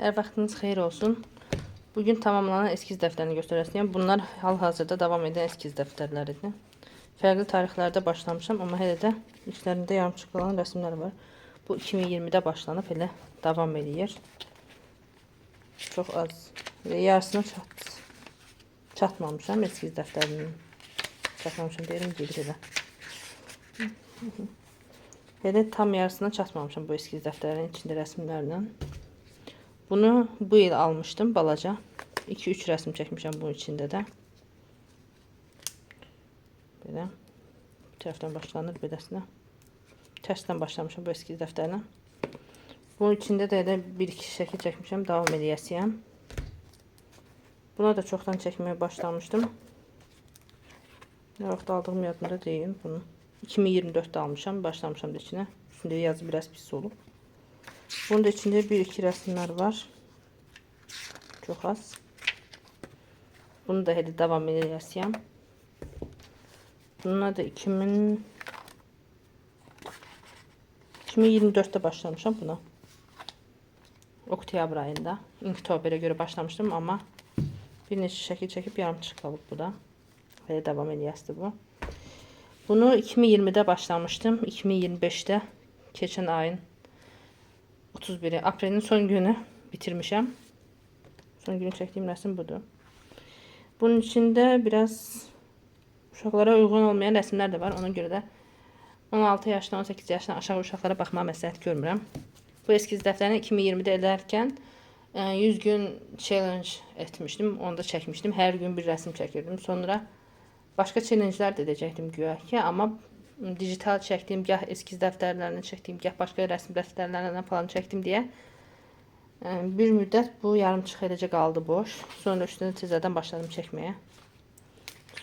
Hər vaxtınız xeyir olsun. Bugün tamamlanan eskiz dəftərini göstərəcəyəm. Bunlar hal-hazırda davam edən eskiz dəftərləridir. Fərqli tarixlərdə başlamışam, amma hələ də içlərində yarımçıq qalan rəsimlər var. Bu 2020-də başlanıb, elə davam eləyir. Çox az. Elə yarısına çatmamışam eskiz dəftərinin. Çatmamışam deyirəm, gedir elə. Elə tam yarısına çatmamışam bu eskiz dəftərinin içində rəsimlərlə. Bunu bu il almışdım balaca. 2-3 rəsm çəkmişəm bunun içində də. Belə. Bu tərəfdən başlanır beləsinə. Tərsdən başlamışam bu eskiz dəftərinə. Bunun içində də elə 1-2 şəkil çəkmişəm, davam eləyəsiyəm. Buna da çoxdan çəkməyə başlamışdım. Nə vaxt aldığım yadımda deyil bunu. 2024-də almışam, başlamışam da içinə. Üstündə yazı biraz pis olub. Bunun da içində 1-2 rəsimlər var. Çox az. Bunu da hələ davam eləyəsiyəm. Bununla da 2024-də başlamışam buna. Oktyabr ayında. İnktoberə görə başlamışdım, amma bir neçə şəkil çəkib yarımçıq qalıb bu da. Hələ davam eləyəsidir bu. Bunu 2020-də başlamışdım. 2025-də keçən ayın 31-i, aprelin son günü bitirmişəm. Son günü çəkdiyim rəsim budur. Bunun içində biraz uşaqlara uyğun olmayan rəsimlər də var. Ona görə də 16 yaşdan, 18 yaşdan aşağı uşaqlara baxmağı məsləhət görmürəm. Bu eskiz dəftərini 2020-də edərkən 100 gün challenge etmişdim. Onu da çəkmişdim. Hər gün bir rəsim çəkirdim. Sonra başqa challengelər də edəcəkdim güya ki, amma digital çəkdiyim, gah eskiz dəftərlərini çəkdiyim, gah başqa rəsm dəftərlərindən falan çəkdim deyə bir müddət bu yarımçıq eləcə qaldı boş. Sonra üstünə təzədən başladım çəkməyə.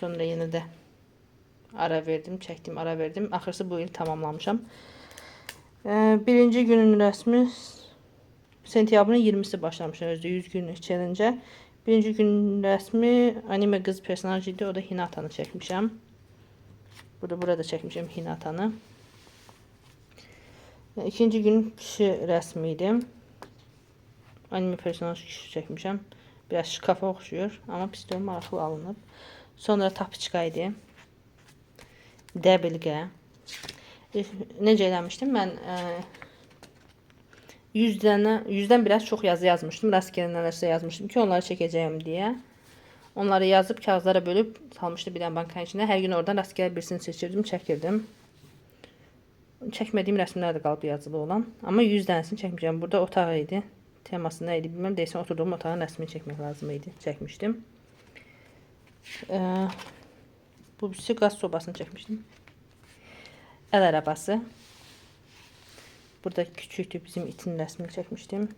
Sonra yenə də ara verdim, çəkdim, ara verdim. Axırsı bu il tamamlamışam. Birinci günün rəsmi sentyabrın 20-si başlamışam özü 100 günlük challenge-ə. Birinci günün rəsmi anime qız personaj idi. O da Hinatanı çəkmişəm. Burada çəkmişəm Hinatanı. İkinci gün kişi rəsmi idi. Anime personaj kişi çəkmişəm. Biraz şkafa oxşuyur, amma pis deyil, maraqlı alınıb. Sonra tapiçka idi. Dəbilqə. Necə eləmişdim? Mən 100 dənə, 100-dən biraz çox yazı yazmışdım. Rastgele nələrsə yazmışdım ki, onları çəkəcəyəm deyə. Onları yazıb kağızlara bölüb salmışdım bir dənə bankanın içinə. Hər gün oradan rastgele birisini seçirdim, çəkirdim. Çəkmədiyim rəsimlər də qalıb yazılı olan. Amma 100 dənəsini çəkmişəm. Burada otaq idi. Teması nə idi bilməm. Deyəsən oturduğum otağın rəsmini çəkmək lazım idi. Çəkmişdim. Bu birisi qaz sobasını çəkmişdim. Əl arabası. Burada küçüktü bizim itin rəsmini çəkmişdim.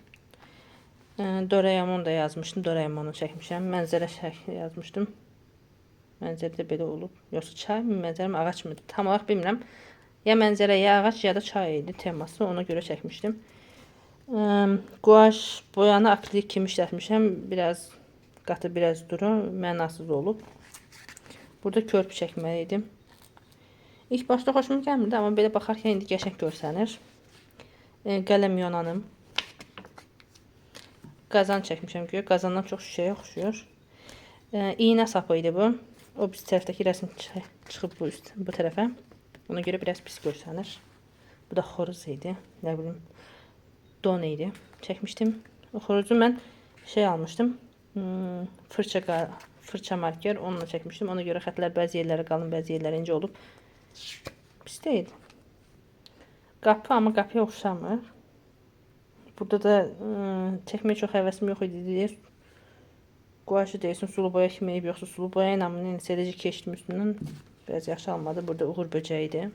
Doraemon da yazmışdım. Doraemonu çəkmişəm. Mənzərə şəkli yazmışdım. Mənzərə də belə olub. Yoxsa çay mı, mənzərə mi, ağac mı? Tam olaraq bilmirəm. Ya mənzərə, ya ağac, ya da çay idi teması. Ona görə çəkmişdim. Guaş boyanı akrilik kimi işlətmişəm. Biraz qatı, biraz duru, mənasız olub. Burada körpü çəkməli idim. İlk başda xoşuma gəlmirdi, amma belə baxarkən indi qəşəng görsənir. Qələm yonanım. Qazan çəkmişəm güya. Qazandan çox şüşəyə oxşuyur. İynə sapı idi bu. O biz tərəfdəki rəsm çıxıb bu üst, bu tərəfə. Ona görə biraz pis görsənir. Bu da xoruz idi. Nə bilim, don idi. Çəkmişdim. O xoruzu mən şey almışdım. Fırça marker onunla çəkmişdim. Ona görə xətlər bəzi yerlərə qalın, bəzi yerlərə incə olub. Pis deyil. Qapı, amma qapıya oxşamır. Burada da çəkməyə çox həvəsim yox idi deyə guaşı deyilsin sulu boya kimi eləyib, yoxsa sulu boya ilə mı, neysə eləcə keçdim üstündən. Biraz yaxşı almadı. Burada uğur böcəyi idi.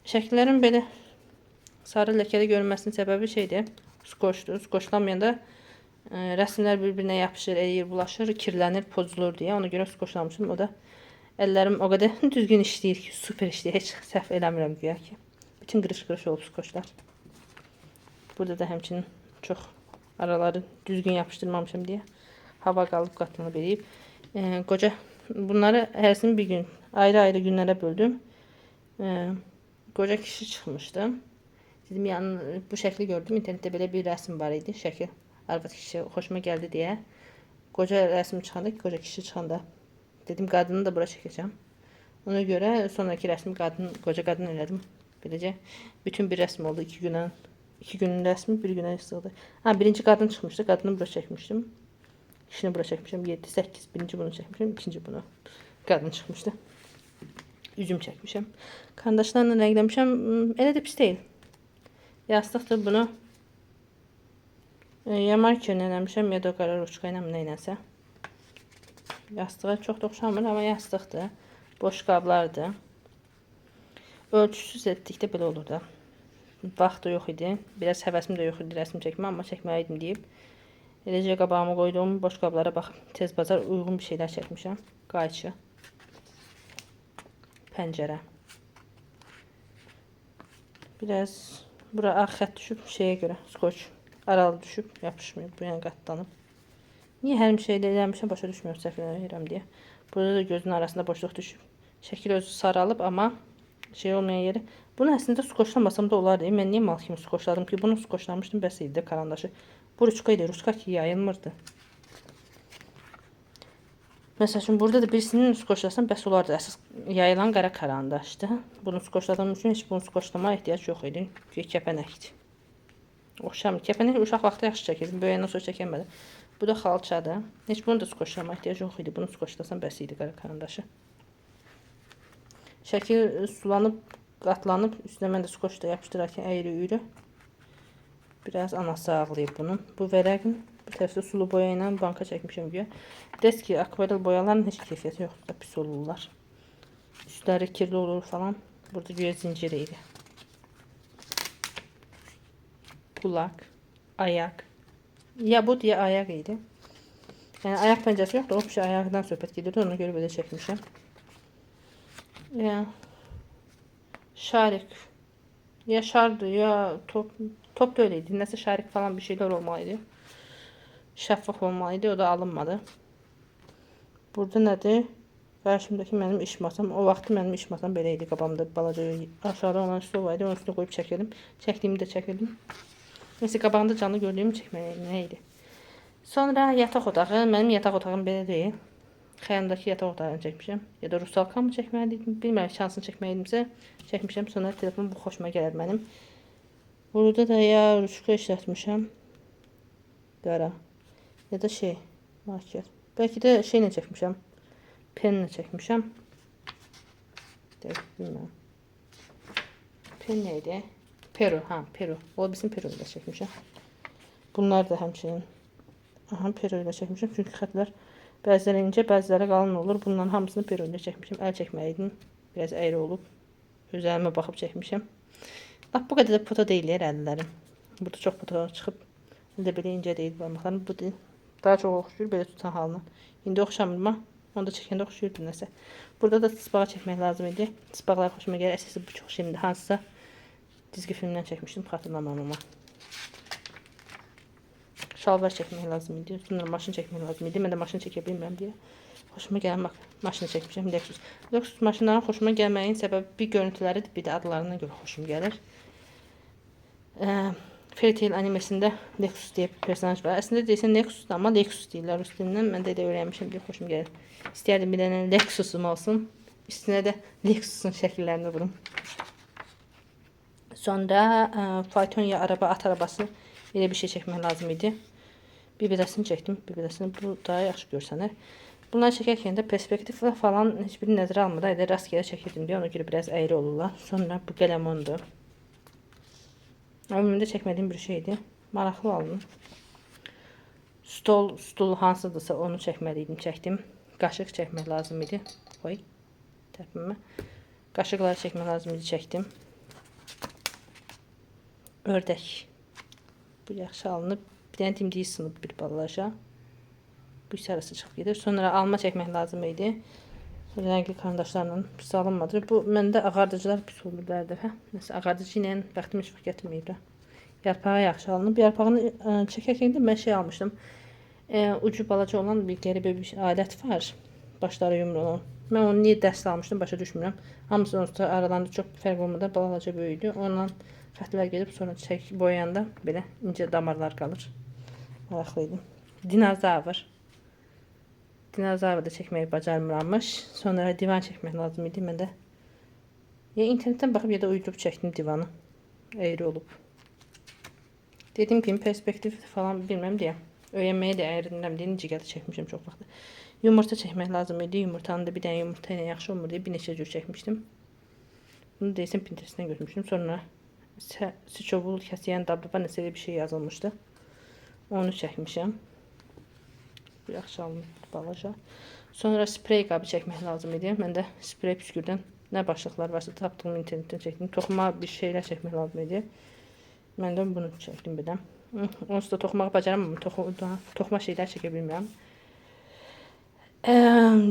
Şəkillərin belə sarı ləkəli görünməsinin səbəbi şeydir. Skoçdur. Skoçlamayanda rəsimlər bir-birinə yapışır, eləyir, bulaşır, kirlənir, pozulur deyə. Ona görə skoçlamışım. O da əllərim o qədər düzgün işləyir ki, super işləyir. Heç səhv eləmirəm güya ki. Bütün qırış-qırış olub skoçlar. Burada da həmçinin çox araları düzgün yapışdırmamışam deyə hava qalıb qatlanıb eləyib. Qoca bunları hərəsini bir gün ayrı-ayrı günlərə böldüm. Qoca kişi çıxmışdı. Dedim, yəni bu şəkli gördüm. İnternetdə belə bir rəsm var idi, şəkil. Arvad kişi xoşuma gəldi deyə. Qoca rəsm çıxanda, qoca kişi çıxanda dedim qadını da bura çəkəcəm. Ona görə sonraki rəsmi qadın, qoca qadın elədim. Beləcə bütün bir rəsm oldu 2 günə. 2 günün rəsmi bir günə sığdı. Ha, birinci qadın çıxmışdı. Qadını bura çəkmişdim. Kişini bura çəkmişəm. 7, 8. Birinci bunu çəkmişəm, ikinci bunu. Qadın çıxmışdı. Üzüm çəkmişəm. Karandaşlarla rəngləmişəm. Elə də pis deyil. Yastıqdır bunu. Ya markerlə eləmişəm, ya da qara ruçka ilə nə eləsə. Yastığa çox da oxşamır, amma yastıqdır. Boş qablardır. Ölçüsüz etdikdə belə olur da. Vaxt da yox idi. Biraz həvəsim də yox idi rəsm çəkmə, amma çəkməliydim deyib. Eləcə qabağıma qoyduğum boş qablara baxıb tez bazar uyğun bir şeylər çəkmişəm. Qayçı. Pəncərə. Biraz bura ağ xətt düşüb şeyə görə, skoç aralı düşüb, yapışmıyor. Bu yəni qatlanıb. Niyə hər bir şeydə eləmişəm, başa düşmüyorum, səhv eləyirəm deyə. Burada da gözün arasında boşluq düşüb. Şəkil özü saralıb, amma şey olmayan yeri. Bunu əslində skoçlamasam da olardı. Mən niyə mal kimi skoçladım ki? Bunu skoçlamışdım, bəs idi karandaşı. Bu ruçka idi, ruçka ki yayılmırdı. Məsəl üçün, burada da birisinin skoçlasam bəs olardı. Əsas yayılan qara karandaşdır. Bunu skoçladığım üçün heç bunu skoçlamağa ehtiyac yox idi. Çünki kəpənəkdir. Oxşamır. Kəpənək uşaq vaxtı yaxşı çəkirdim. Böyüyəndən sonra çəkəmədim. Bu da xalçadır. Heç bunu da skoçlamağa ehtiyac yox idi. Bunu skoçlasam bəs idi qara karandaşı. Şəkil sulanıb, qatlanıb. Üstünə mən də skoçla yapışdırarkən əyri-üyrü. Biraz anası ağlayıb bunun. Bu vərəqin bu tərəfdə sulu boya ilə banka çəkmişəm güya. Des ki, akvarel boyaların heç keyfiyyəti yoxdur da, pis olurlar. Üstləri kirli olur falan. Burada güya zincir idi. Qulaq, ayaq. Ya bu deyə ayaq idi. Yəni ayaq pəncəsi yoxdur. O bir şey ayaqdan söhbət gedirdi. Ona görə belə çəkmişəm. Ya, şarik. Ya şardır, ya top. Top da öyle idi. Nəsə şarik falan bir şeyler olmalıydı. Şəffaf olmalıydı. O da alınmadı. Burada nədir? Qarşımdakı mənim iş masam. O vaxtı mənim iş masam belə idi. Qabağımda balaca aşağıda olan stol var idi. Onun üstünə qoyub çəkirdim. Çəkdiyimi də çəkirdim. Neyse, qabağında canlı gördüyüm çəkmək nə idi? Sonra yataq otağı. Mənim yataq otağım belə deyil. Xəyalımdakı yataq otağını çəkmişəm. Ya da Rusalka mı çəkməliydim? Bilmirəm, şansını çəkməliydimsə çəkmişəm. Sonra telefon bu xoşuma gəlir mənim. Burada da ya ruçka işlətmişəm. Qara. Ya da şey, marker. Bəlkə də şeylə çəkmişəm. Penlə çəkmişəm. Dəqiq bilmirəm. Pen nə idi? Pero, ha, pero. Ola bilsin pero ilə çəkmişəm. Bunlar da həmçinin. Aha, pero ilə çəkmişəm. Çünki xətlər bəziləri incə, bəziləri qalın olur. Bunların hamısını pero ilə çəkmişəm. Əl çəkməliydim. Biraz əyri olub. Öz əlimə baxıb çəkmişəm. Lap bu qədər də pota deyil əllərim. Burada çox pota çıxıb. İndi belə incə deyil barmaqlarım. Bu deyil. Daha çox oxşuyur belə tutan halına. İndi oxşamır amma onu da çəkəndə oxşuyurdu nəsə. Burada da tısbağa çəkmək lazım idi. Tısbağalar xoşuma gəlir. Əsası bu çox şimdi hansısa cizgi filmdən çəkmişdim, xatırlamıram amma. Şalvar çəkmək lazım idi. Sonra maşın çəkmək lazım idi. Mən də maşın çəkə bilmirəm deyə. Xoşuma gələn bax, maşını çəkmişəm. Lexus. Lexus maşınların xoşuma gəlməyinin səbəbi bir görüntüləridir, bir də adlarına görə xoşum gəlir. Fairy Tail animesində Lexus deyə bir personaj var. Əslində deyilsə Nexusdur, amma Lexus deyirlər rus dilindən. Mən də elə öyrənmişəm deyə xoşum gəlir. İstəyərdim bir dənə Lexusum olsun. Üstünə də Lexusun şəkillərini vurum. Sonra fayton ya araba, at arabası elə bir şey çəkmək lazım idi. Bir beləsini çəkdim, bir beləsini. Bu daha yaxşı görsənir. Bunları çəkərkən də perspektivlə falan heç birini nəzərə almadan elə rastgele çəkirdim deyə ona görə biraz əyri olurlar. Sonra bu qələmondur. Ömrümdə çəkmədiyim bir şeydi. Maraqlı aldım. Stol, stul hansıdırsa onu çəkməliydim, çəkdim. Qaşıq çəkmək lazım idi. Qoy, tərpinmə. Qaşıqları çəkmək lazım idi, çəkdim. Ördək. Bu yaxşı alınıb. Bir dənə dimdiyi sınıb bir balaca. Bu isə arası çıxıb gedir. Sonra alma çəkmək lazım idi. Sonra rəngli karandaşlarla pis alınmadı. Bu məndə ağardıcılar pis olur hər dəfə. Nəsə ağardıcı ilə bəxtim heç vaxt gətirməyib də. Yarpağı yaxşı alınıb. Yarpağını çəkərkən də mən şey almışdım. Ucu balaca olan bir qəribə bir alət var. Başları yumru olan. Mən onu niyə dəst almışdım başa düşmürəm. Hamısı onsuz da aralarında çox fərq olmadan balaca böyüdü. Ondan xətlər gedib sonra çək boyayanda belə incə damarlar qalır. Maraqlı idi. Dinozavr. Dinozavr da çəkməyi bacarmırammış. Sonra divan çəkmək lazım idi. Mən də ya internetdən baxıb ya da uydurub çəkdim divanı. Eğri olub. Dediyim kimi perspektiv falan bilməm deyə. Öyrənməyə də əyrənirəm deyə necə gəldi çəkmişəm çox vaxt. Yumurta çəkmək lazım idi. Yumurtanı da bir dənə yumurta ilə yaxşı olmur deyə bir neçə cür çəkmişdim. Bunu deyəsən Pinterestdən götürmüşdüm. Sonra sıçovul, kəsiyən, dabdaba nəsə bir şey yazılmışdı. Onu çəkmişəm. Bu yaxşı alınıb balaca. Sonra sprey qabı çəkmək lazım idi. Mən də sprey püskürdən nə başlıqlar varsa tapdığım internetdən çəkdim. Toxuma bir şeylər çəkmək lazım idi. Mən də bunu çəkdim bir də. Onsuz da toxumağı bacaramam. Toxuma şeylər çəkə bilmirəm.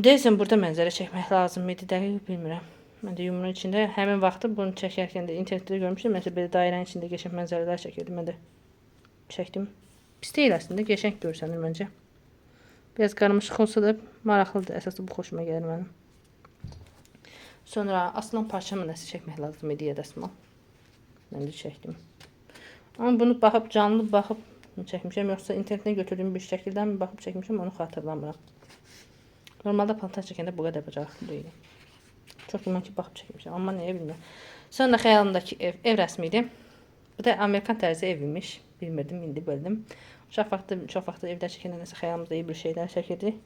Deyəsən burada mənzərə çəkmək lazım idi. Dəqiq bilmirəm. Mən də yumruğun içində həmin vaxtı bunu çəkərkən də internetdə görmüşdüm. Məsələn, belə dairənin içində qəşəng mənzərələr çəkirdim. Mən də çəkdim. Pis deyil əslində, qəşəng görsənir məncə. Biraz qarmaşıq olsa da maraqlıdır. Əsası bu xoşuma gəlir mənim. Sonra aslan parça mı nəsə çəkmək lazım idi ya dəsmal. Mən də çəkdim. Amma bunu baxıb, canlı baxıb çəkmişəm, yoxsa internetdən götürdüyüm bir şəkildən mi baxıb çəkmişəm, onu xatırlamıram. Normalda paltar çəkəndə bu qədər bacarıqlı deyiləm. Çox güman ki, baxıb çəkmişəm, amma nəyə bilmirəm. Sonra xəyalımdakı ev rəsmi idi. Bu da Amerikan tərzi ev imiş. Bilmirdim, indi bildim. Uşaq vaxtı, çox vaxtı evdə çəkəndə nəsə xəyalımızda iyi bir şeylər çəkirdik.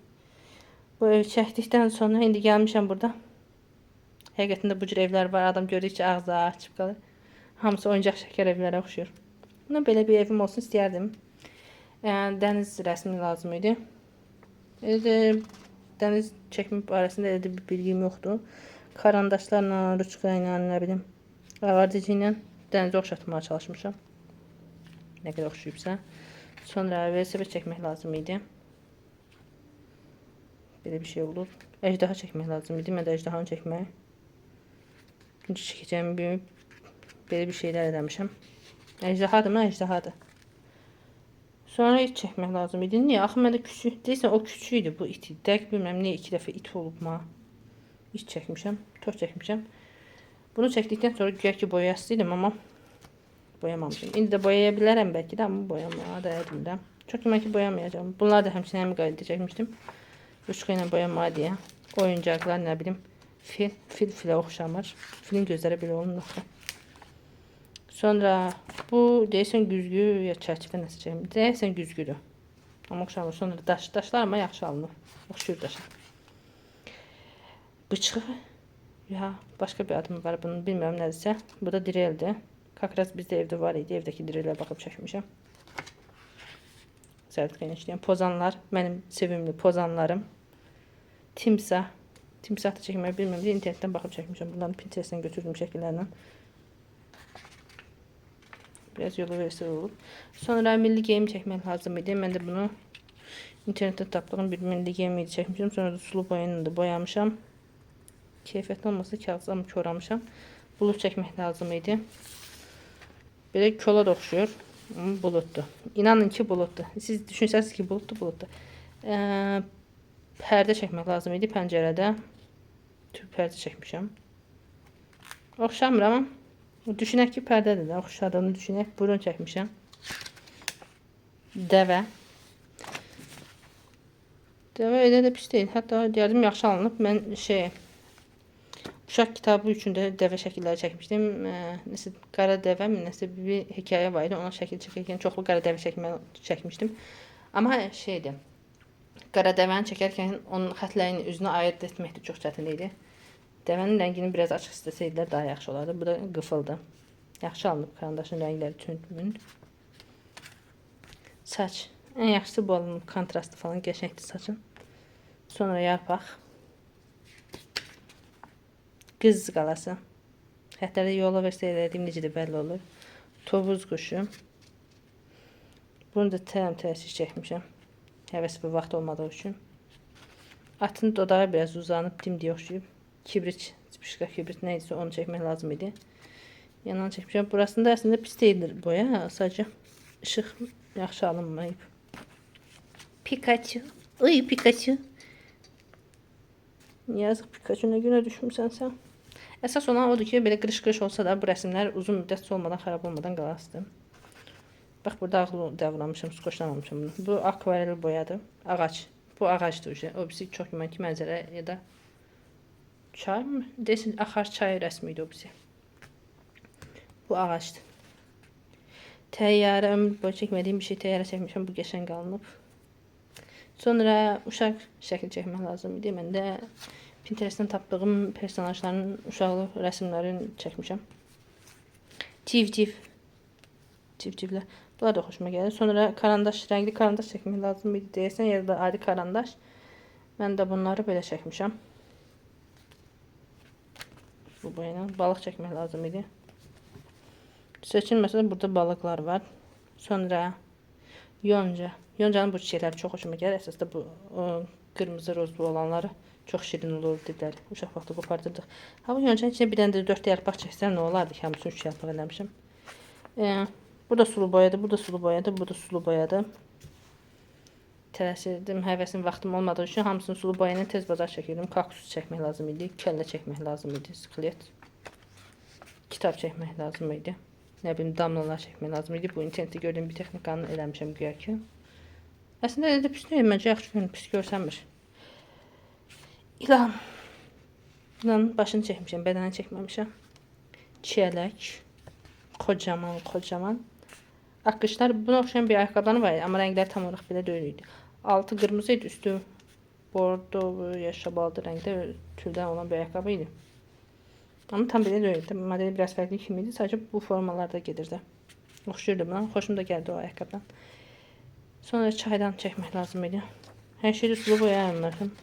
Bu evi çəkdikdən sonra indi gəlmişəm burada. Həqiqətən də bu cür evlər var. Adam gördükcə ağzı açıb qalır. Hamısı oyuncaq şəkər evlərə oxşuyur. Buna belə bir evim olsun istəyərdim. Yəni, dəniz rəsmi lazım idi. Elə dəniz çəkmə barəsində elə də bir bilgim yoxdur. Karandaşlarla, ruçka ilə, nə bilim, ağardıcı ilə dənizə oxşatmağa çalışmışam. Nə qədər oxşayıbsa. Sonra velosiped çəkmək lazım idi. Belə bir şey olur. Əjdaha çəkmək lazım idi. Mən də əjdahanı çəkmək. Necə çəkəcəyimi bilməyib belə bir şeylər eləmişəm. Əjdahadır mı? Əjdahadır. Sonra it çəkmək lazım idi. Niyə? Axı məndə küçük. Deyəsən o küçük idi bu it. Dəqiq bilmirəm niyə iki dəfə it olub ma. İt çəkmişəm, toz çəkmişəm. Bunu çəkdikdən sonra güya ki boyası idim, amma boyamamışım. İndi də boyaya bilərəm bəlkə də, amma boyamağa da bilmirəm. Çox güman ki boyamayacağam. Bunları da həmçinin həmin qaydada çəkmişdim. Ruçka ilə boyamağa deyə. Oyuncaqlar, nə bilim. Fil, fil filə oxşamır. Filin gözləri belə olmur axı. Sonra bu deyəsən güzgü ya çərçivə nəsə çəkmişəm. Deyəsən güzgüdür. Amma oxşamır. Sonra daş, daşlar amma yaxşı alınıb. Oxşuyur daşa. Bıçğı ya başqa bir adım var bunun, bilmirəm nədirsə. Bu da direldir. Kakraz bizdə evdə var idi. Evdəki direlə baxıb çəkmişəm. Zərtqə ilə işləyən pozanlar, mənim sevimli pozanlarım. Timsah. Timsah da çəkməyi bilmirəm. İnternetdən baxıb çəkmişəm. Bunların Pinterestdən götürdüyüm şəkillərlə. Biraz yolu versə olub. Sonra milli geyim çəkmək lazım idi. Mən də bunu internetdə tapdığım bir milli geyim idi çəkmişim. Sonra da sulu boya ilə də boyamışam. Keyfiyyətli olmasa kağız amma koramışam. Bulud çəkmək lazım idi. Belə kola da oxşuyur. Buluddur. İnanın ki buluddur. Siz düşünsəniz ki buluddur, buluddur. Pərdə çəkmək lazım idi pəncərədə. Tüb pərdə çəkmişəm. Oxşamır amma düşünək ki pərdədir də. Oxşadığını düşünək. Burun çəkmişəm. Dəvə. Dəvə elə də pis deyil. Hətta deyərdim yaxşı alınıb. Mən uşaq kitabı üçün də dəvə şəkilləri çəkmişdim. Nəsə qara dəvə mi, nəsə bir hekayə var idi. Ona şəkil çəkərkən çoxlu qara dəvə çəkmişdim. Amma şeydir. Qara dəvəni çəkərkən onun xətlərinin üzünü ayırd etmək də çox çətin idi. Dəvənin rəngini biraz açıq istəsəydilər daha yaxşı olardı. Bu da qıfıldı. Yaxşı alınıb karandaşın rəngləri tünd. Saç. Ən yaxşısı bu alınıb. Kontrastı falan qəşəngdir saçın. Sonra yarpaq. Qız qalası. Xətləri yola versə elədiyim necə də bəlli olur. Tovuz quşu. Bunu da tələm-tələsik çəkmişəm. Həvəs və vaxt olmadığı üçün. Atın dodağı biraz uzanıb, dimdik oxşuyub. Kibrit, spişka kibrit nə idisə onu çəkmək lazım idi. Yanan çəkmişəm. Burasında əslində pis deyildir boya. Sadəcə işıq yaxşı alınmayıb. Pikachu. Uy Pikachu. Yazıq Pikachu, nə günə düşmüsən sən? Əsas olan odur ki, belə qırış-qırış olsa da bu rəsimlər uzun müddət solmadan, xarab olmadan qalasıdır. Bax, burada ağlı davranmışam, skoçlamamışam bunu. Bu akvarel boyadır. Ağac. Bu ağacdır. O birisi çox güman ki, mənzərə ya da çay mı? Desin, axar çay rəsmi idi o birisi. Bu ağacdır. Təyyarə, ömür boyu çəkmədiyim bir şey təyyarə çəkmişəm. Bu qəşəng alınıb. Sonra uşaq şəkil çəkmək lazım idi. Mən də Pinterest'dən tapdığım personajların uşaqlıq rəsmlərini çəkmişəm. Civciv. Civcivlər. Bunlar da xoşuma gəlir. Sonra karandaş, rəngli karandaş çəkmək lazım idi deyəsən, ya da adi karandaş. Mən də bunları belə çəkmişəm. Bu boyayla balıq çəkmək lazım idi. Seçilməsə də burada balıqlar var. Sonra yonca. Yoncanın bu çiçəkləri çox xoşuma gəlir. Əsas da bu qırmızı rozlu olanları çox şirin olur dedilər. Uşaq vaxtı qopardırdıq. Ha, bu yoncanın içinə bir dənə də 4 yarpaq çəksəm nə olardı ki? Hamısını 3 yarpaq eləmişəm. Bu da sulu boyadır, bu da sulu boyadır, bu da sulu boyadır. Tələsirdim, həvəsim, vaxtım olmadığı üçün hamısını sulu boya ilə tez bazar çəkirdim. Kaktus çəkmək lazım idi, kəllə çəkmək lazım idi, skelet. Kitab çəkmək lazım idi. Nə bilim, damlalar çəkmək lazım idi. Bu internetdə gördüyüm bir texnikanı eləmişəm güya ki. Əslində elə də pis deyil, məncə yaxşı görünür, pis görsənmir. İlan. İlanın başını çəkmişəm, bədənini çəkməmişəm. Çiyələk. Kocaman, kocaman. Akışlar, buna oxşayan bir ayaqqabıları var idi, amma rəngləri tam olaraq belə deyil idi. Altı qırmızı idi, üstü bordo ya şabaldı rəngdə tüldən olan bir ayaqqabı idi. Amma tam belə deyildi. Modeli biraz fərqli kimi idi. Sadəcə bu formalarda gedirdi. Oxşayırdı buna. Xoşum da gəldi o ayaqqabıdan. Sonra çaydan çəkmək lazım idi. Hər şeydə sulu boya eləmişəm.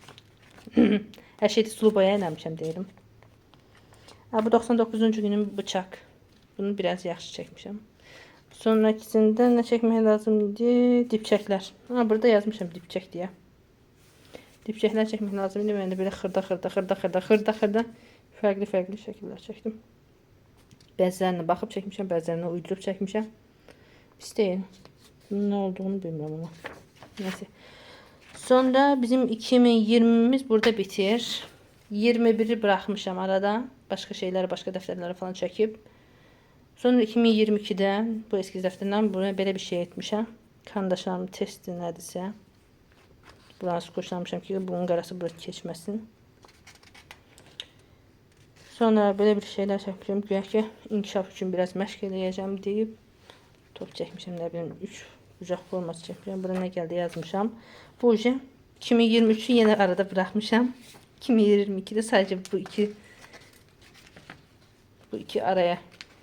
Hər şeydə sulu boya eləmişəm deyirəm. Ha, bu 99-cu günün bıçaq. Bunu biraz yaxşı çəkmişəm. Sonrakisində nə çəkmək lazım idi? Dipçəklər. Ha, burada yazmışam dipçək deyə. Dipçəklər çəkmək lazım idi. Mən də belə xırda-xırda, xırda-xırda, xırda-xırda fərqli-fərqli şəkillər çəkdim. Bəzilərinə baxıb çəkmişəm, bəzilərinə uydurub çəkmişəm. Pis deyil. Bunun nə olduğunu bilmirəm amma. Neyse. Sonra bizim 2020'miz burada bitir. 21'i bıraxmışam arada. Başqa şeyləri, başqa dəftərləri falan çəkib. Sonra 2022'də bu eskiz dəftərindən buna belə bir şey etmişəm. Kandaşlarımın testi nədirsə. Bunları skoçlamışam ki, bunun qarası bura keçməsin. Sonra belə bir şeylər çəkmişəm. Güya ki, inkişaf üçün biraz məşq eləyəcəm deyib. Top çəkmişəm, nə bilim, 3 bucaq forması çəkmişəm. Bura nə gəldi yazmışam. Bu 2023'ü yenə arada bıraxmışam. 2022'də sadəcə bu iki araya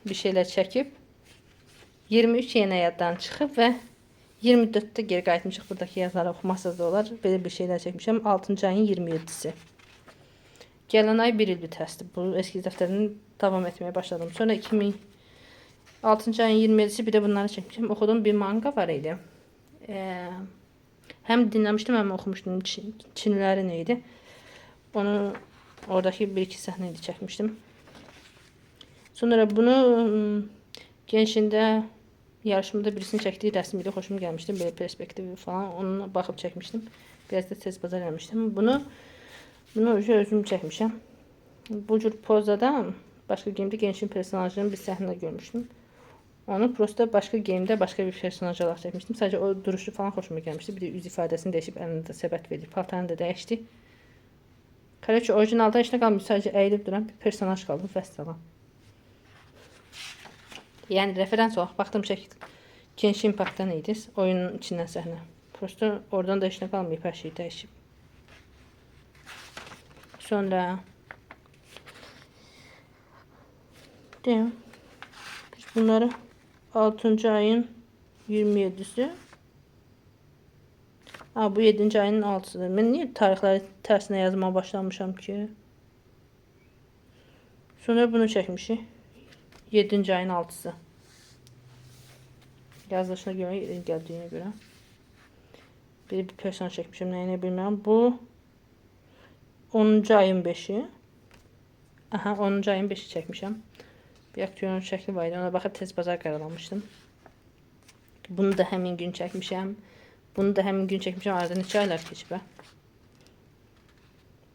bir şeylər çəkib. 23 yenə yaddan çıxıb və 24'də geri qayıtmışıq. Buradakı yazıları oxumasız da olar. Belə bir şeylər çəkmişəm. 6-cı ayın 27-si. Gələn ay bir il bitəsdi. Bu eskiz dəftərini davam etməyə başladım. Sonra 2006-cı ayın 27-si bir də bunları çəkmişəm. Oxuduğum bir manga var idi. Həm dinləmişdim, həm oxumuşdum. Çinlilərin idi. Onu oradakı bir iki səhnə idi çəkmişdim. Sonra bunu Genşində yarışmada birisinin çəkdiyi rəsm idi. Xoşum gəlmişdi. Belə perspektivi falan. Onunla baxıb çəkmişdim. Biraz da tez bazar eləmişdim. Bunu özüm çəkmişəm. Bu cür pozada başqa gamedə Genshin personajının bir səhnə görmüşdüm. Onu prosta başqa gamedə başqa bir personaj olaraq çəkmişdim. Sadəcə o duruşu falan xoşuma gəlmişdi. Bir də üz ifadəsini dəyişib əlində səbət verdi. Paltarını da dəyişdi. Короче, orijinalda heç nə qalmıyor. Sadəcə əyilib duran bir personaj qaldı. Vəssalam. Yəni referans olaraq baxdım şəkil Genshin Impact'dan idi. Oyunun içindən səhnə. Prosta oradan da heç nə qalmayıb, hər şey dəyişib. Sonra deyim, biz bunları 6-cı ayın 27-si. Ha, bu 7-ci ayın 6-sıdır. Mən niyə tarixləri tərsinə yazmağa başlamışam ki? Sonra bunu çəkmişik. 7-ci ayın 6-sı. Yazılışına görə, gəldiyinə görə. Bir personaj çəkmişim, nəyinə bilmirəm. Bu 10-cu ayın 5-i. Aha, 10-cu ayın 5-i çəkmişəm. Bir aktyorun şəkli var idi. Ona baxıb tez bazar qaralamışdım. Bunu da həmin gün çəkmişəm. Bunu da həmin gün çəkmişəm. Arada neçə aylar keçib.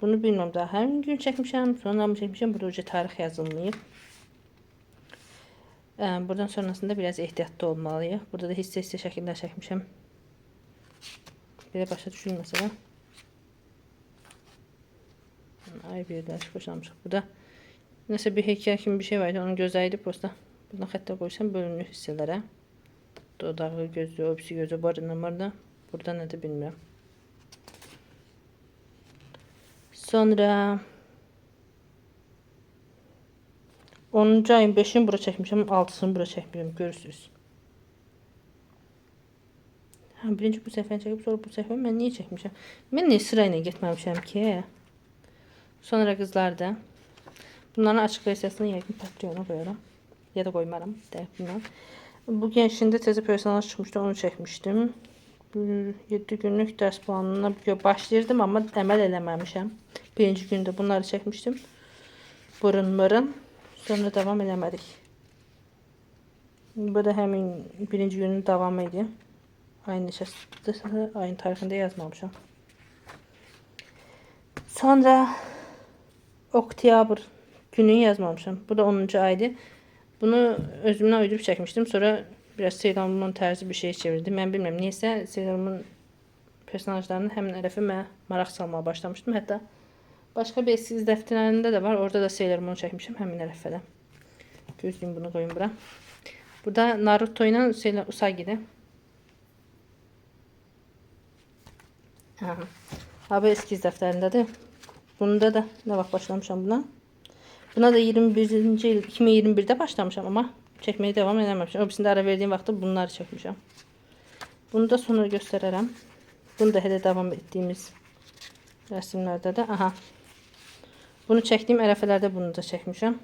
Bunu bilmirəm daha. Həmin gün çəkmişəm. Sonra mı çəkmişəm? Burada uca tarix yazılmayıb. Buradan sonrasında biraz ehtiyatlı olmalıyıq. Burada da hissə-hissə şəkillər çəkmişəm. Belə başa düşür məsələn. Ay, bir də başlamışıq. Burada nəsə bir heykəl kimi bir şey var idi. Onun gözləri idi prosta. Buradan xəttə qoysam bölünür hissələrə. Dodağı, gözü, o birisi gözü, barını, marını. Burada nədir bilmirəm. Sonra 10-cu ayın 5-ini bura çəkmişəm, 6-sını bura çəkmişəm, görürsünüz. Hə, birinci bu səhifəni çəkib, sonra bu səhifəni mən niyə çəkmişəm? Mən niyə sırayla getməmişəm ki? Sonra qızlar da. Bunların açıq versiyasını yəqin Patreon'a qoyaram. Ya da qoymaram, dəqiq bilmirəm. Bu gençliyində təzə personaj çıxmışdı, onu çəkmişdim. 7 günlük dərs planına başlayırdım, amma əməl eləməmişəm. Birinci gündə bunları çəkmişdim. Burun mırın. Sonra davam eləmədik. Bu da həmin birinci günün davamı idi. Ayın neçəsidir, ayın tarixində yazmamışam. Sonra oktyabr günü yazmamışam. Bu da 10-cu aydı. Bunu özümdən uydurub çəkmişdim. Sonra biraz Sailor Moon tərzi bir şey çevirdim. Mən bilmirəm, niyəsə Sailor Moon personajlarının həmin ərəfi mənə maraq salmağa başlamışdım. Hətta başqa bir eskiz dəftərlərində də var. Orada da Sailor Moon çəkmişəm həmin ərəfədə. Gözlüyüm, bunu qoyum bura. Burada Naruto ilə Sailor Usagi'dir. Ha, bu eskiz dəftərindədir. Bunda da nə vaxt başlamışam buna? Buna da 21-ci il 2021-də başlamışam, amma çəkməyə davam eləməmişəm. O birisində ara verdiyim vaxtda bunları çəkmişəm. Bunu da sonra göstərərəm. Bunu da hələ davam etdiyimiz rəsimlərdə də. Aha. Bunu çəkdiyim ərəfələrdə bunu da çəkmişəm.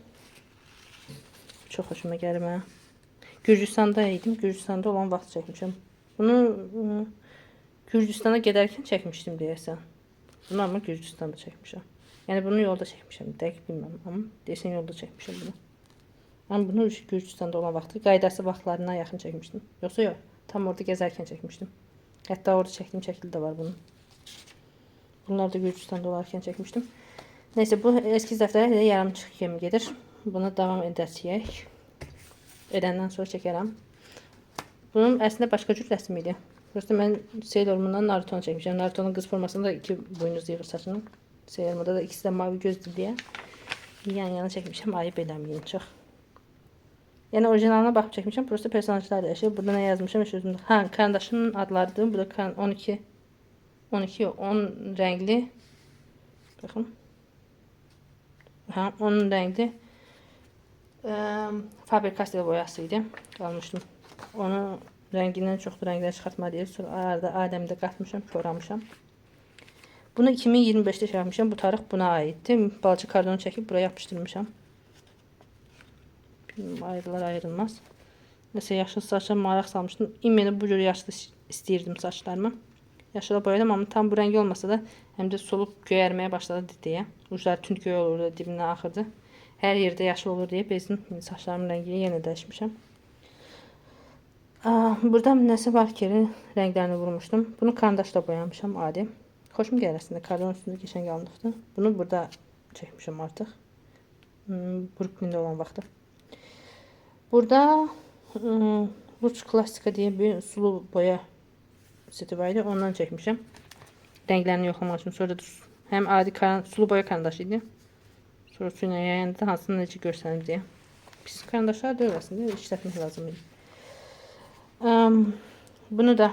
Çox xoşuma gəlir mənə. Gürcüstanda idim. Gürcüstanda olan vaxt çəkmişəm. Bunu Gürcüstana gedərkən çəkmişdim deyəsən. Bunu amma Gürcüstanda çəkmişəm. Yəni bunu yolda çəkmişəm. Dəqiq bilmirəm, amma deyəsən yolda çəkmişəm bunu. Amma bunu Gürcüstanda olan vaxtı, qaydası vaxtlarına yaxın çəkmişdim. Yoxsa yox, tam orada gəzərkən çəkmişdim. Hətta orada çəkdiyim şəkil də var bunun. Bunları da Gürcüstanda olarkən çəkmişdim. Neyse, bu eskiz dəftərə elə yarımçıq kimi gedir. Buna davam edəcəyik. Edəndən sonra çəkərəm. Bunun əslində başqa cür rəsmi idi. Prosta mən Sailor Moon'dan Naruto'nu çəkmişəm. Naruto'nun qız formasında iki boynuzlu yığır saçını. Sailor Moon'da da ikisi də mavi gözdür deyə yan yana çəkmişəm. Ayıb eləməyin çox. Yəni orijinalına baxıb çəkmişəm. Prosta personajlar dəyişir. Burada nə yazmışam heç özümdə. Hə, karandaşın adlarıdır. Burada 12 12 yox, 10 rəngli. Baxın. Hə, 10 rəngli Faber-Castell boyası idi. Almışdım. Onu rəngindən çoxlu rənglər çıxartma deyir. Sonra arada Adəmdə qatmışam, koramışam. Bunu 2025-də çəkmişəm. Bu tarix buna aiddir. Balaca kardonu çəkib buraya yapışdırmışam. Bilmirəm, ayrılar ayrılmaz. Nəsə yaşıl saça maraq salmışdım. İmini bu cür yaşlı istəyirdim saçlarımı. Yaşıla boyadım, amma tam bu rəngi olmasa da həm də solub göyərməyə başladı deyə. Ucları tünd göy olurdu, dibindən axırdı. Hər yerdə yaşıl olur deyə bezin saçlarımın rəngini yenə dəyişmişəm. Burada nəsə markerin rənglərini vurmuşdum. Bunu karandaşla boyamışam adi. Xoşum gəlir əslində, kardon üstündə qəşəng alınıbdır. Bunu burada çəkmişəm artıq. Brooklyn'də olan vaxtı. Burada Rus Klassika deyə bir sulu boya seti var idi. Ondan çəkmişəm. Rənglərini yoxlamaq üçün. Sonra da həm adi sulu boya karandaşı idi. Sonra su ilə yayanda hansını necə görsənir deyə. Pis karandaşlar deyil əslində, işlətmək lazım idi. Bunu da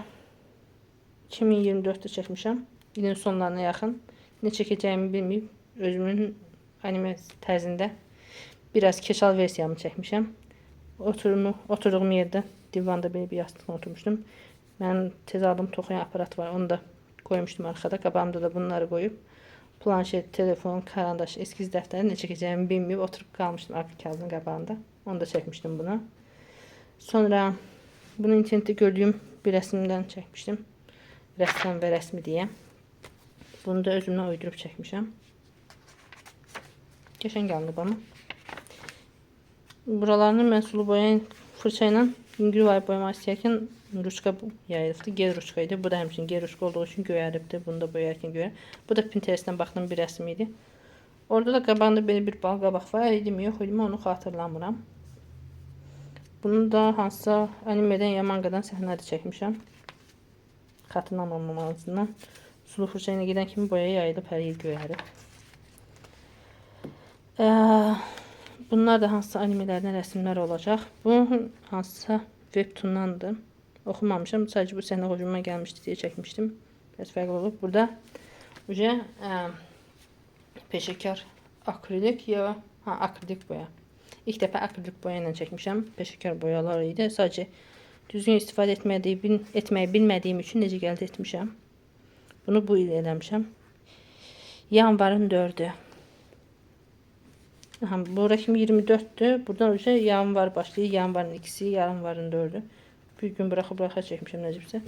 2024-də çəkmişəm. İlin sonlarına yaxın. Nə çəkəcəyimi bilməyib, özümün anime tərzində biraz keçal versiyamı çəkmişəm. Oturduğum yerdə, divanda belə bir yastıqla oturmuşdum. Mənim tez aldığım toxuyan aparat var, onu da qoymuşdum arxada. Qabağımda da bunları qoyub. Planşet, telefon, karandaş, eskiz dəftəri nə çəkəcəyimi bilməyib oturub qalmışdım arxa kağızın qabağında. Onu da çəkmişdim bunu. Sonra bunu internetdə gördüyüm bir rəsmdən çəkmişdim. Rəssam və rəsmi deyə. Bunu da özümdən uydurub çəkmişəm. Qəşəng alınıb amma. Buralarını mən sulu boya fırça ilə yüngül var boyamaq istəyərkən ruçka yayılıbdı. Gel ruçka idi. Bu da həmçinin gel ruçka olduğu üçün göyəribdi. Bunu da boyarkən göyər. Bu da Pinterest'dən baxdığım bir rəsm idi. Orada da qabağında belə bir bal qabaq var idimi, yox idimi onu xatırlamıram. Bunu da hansısa animedən ya manqadan səhnədə çəkmişəm. Xatırlamam ağzından. Sulu fırça ilə gedən kimi boya yayılıb hər yer göyərib. Bunlar da hansısa animelərdən rəsimlər olacaq. Bu hansısa webtoondandır. Oxumamışam. Sadəcə bu səhnə xoşuma gəlmişdi deyə çəkmişdim. Biraz fərqli olub. Burada uca peşəkar akrilik ya akrilik boya. İlk dəfə akrilik boya ilə çəkmişəm. Peşəkar boyalar idi. Sadəcə düzgün istifadə etməyi bilmədiyim üçün necə gəldi etmişəm. Bunu bu il eləmişəm. Yanvarın 4-ü. Aha, bura kimi 24-dür. Buradan uca yanvar başlayır. Yanvarın 2-si, yanvarın 4-ü. Bir gün bıraxa-bıraxa çəkmişəm necəbsə.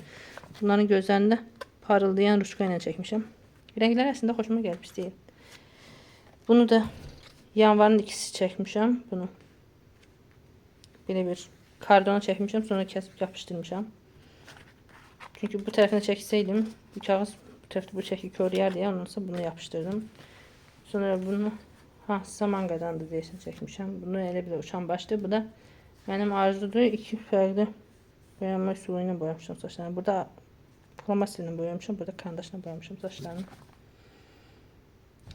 Bunların gözlərində parıldayan ruçka ilə çəkmişəm. Rənglər əslində xoşuma gəlib, pis deyil. Bunu da yanvarın 2-si çəkmişəm. Bunu belə bir kardona çəkmişəm, sonra kəsib yapışdırmışam. Çünki bu tərəfinə çəksəydim, bu kağız bu tərəfdə bu şəkil koruyar deyə ondan sonra bunu yapışdırdım. Sonra bunu hansısa manqadandır deyəsən çəkmişəm. Bunu elə belə uçan başdır. Bu da mənim arzudur. İki fərqli boyama üsulu ilə boyamışam saçlarını. Burada flomasterlə boyamışam, burada karandaşla boyamışam saçlarını.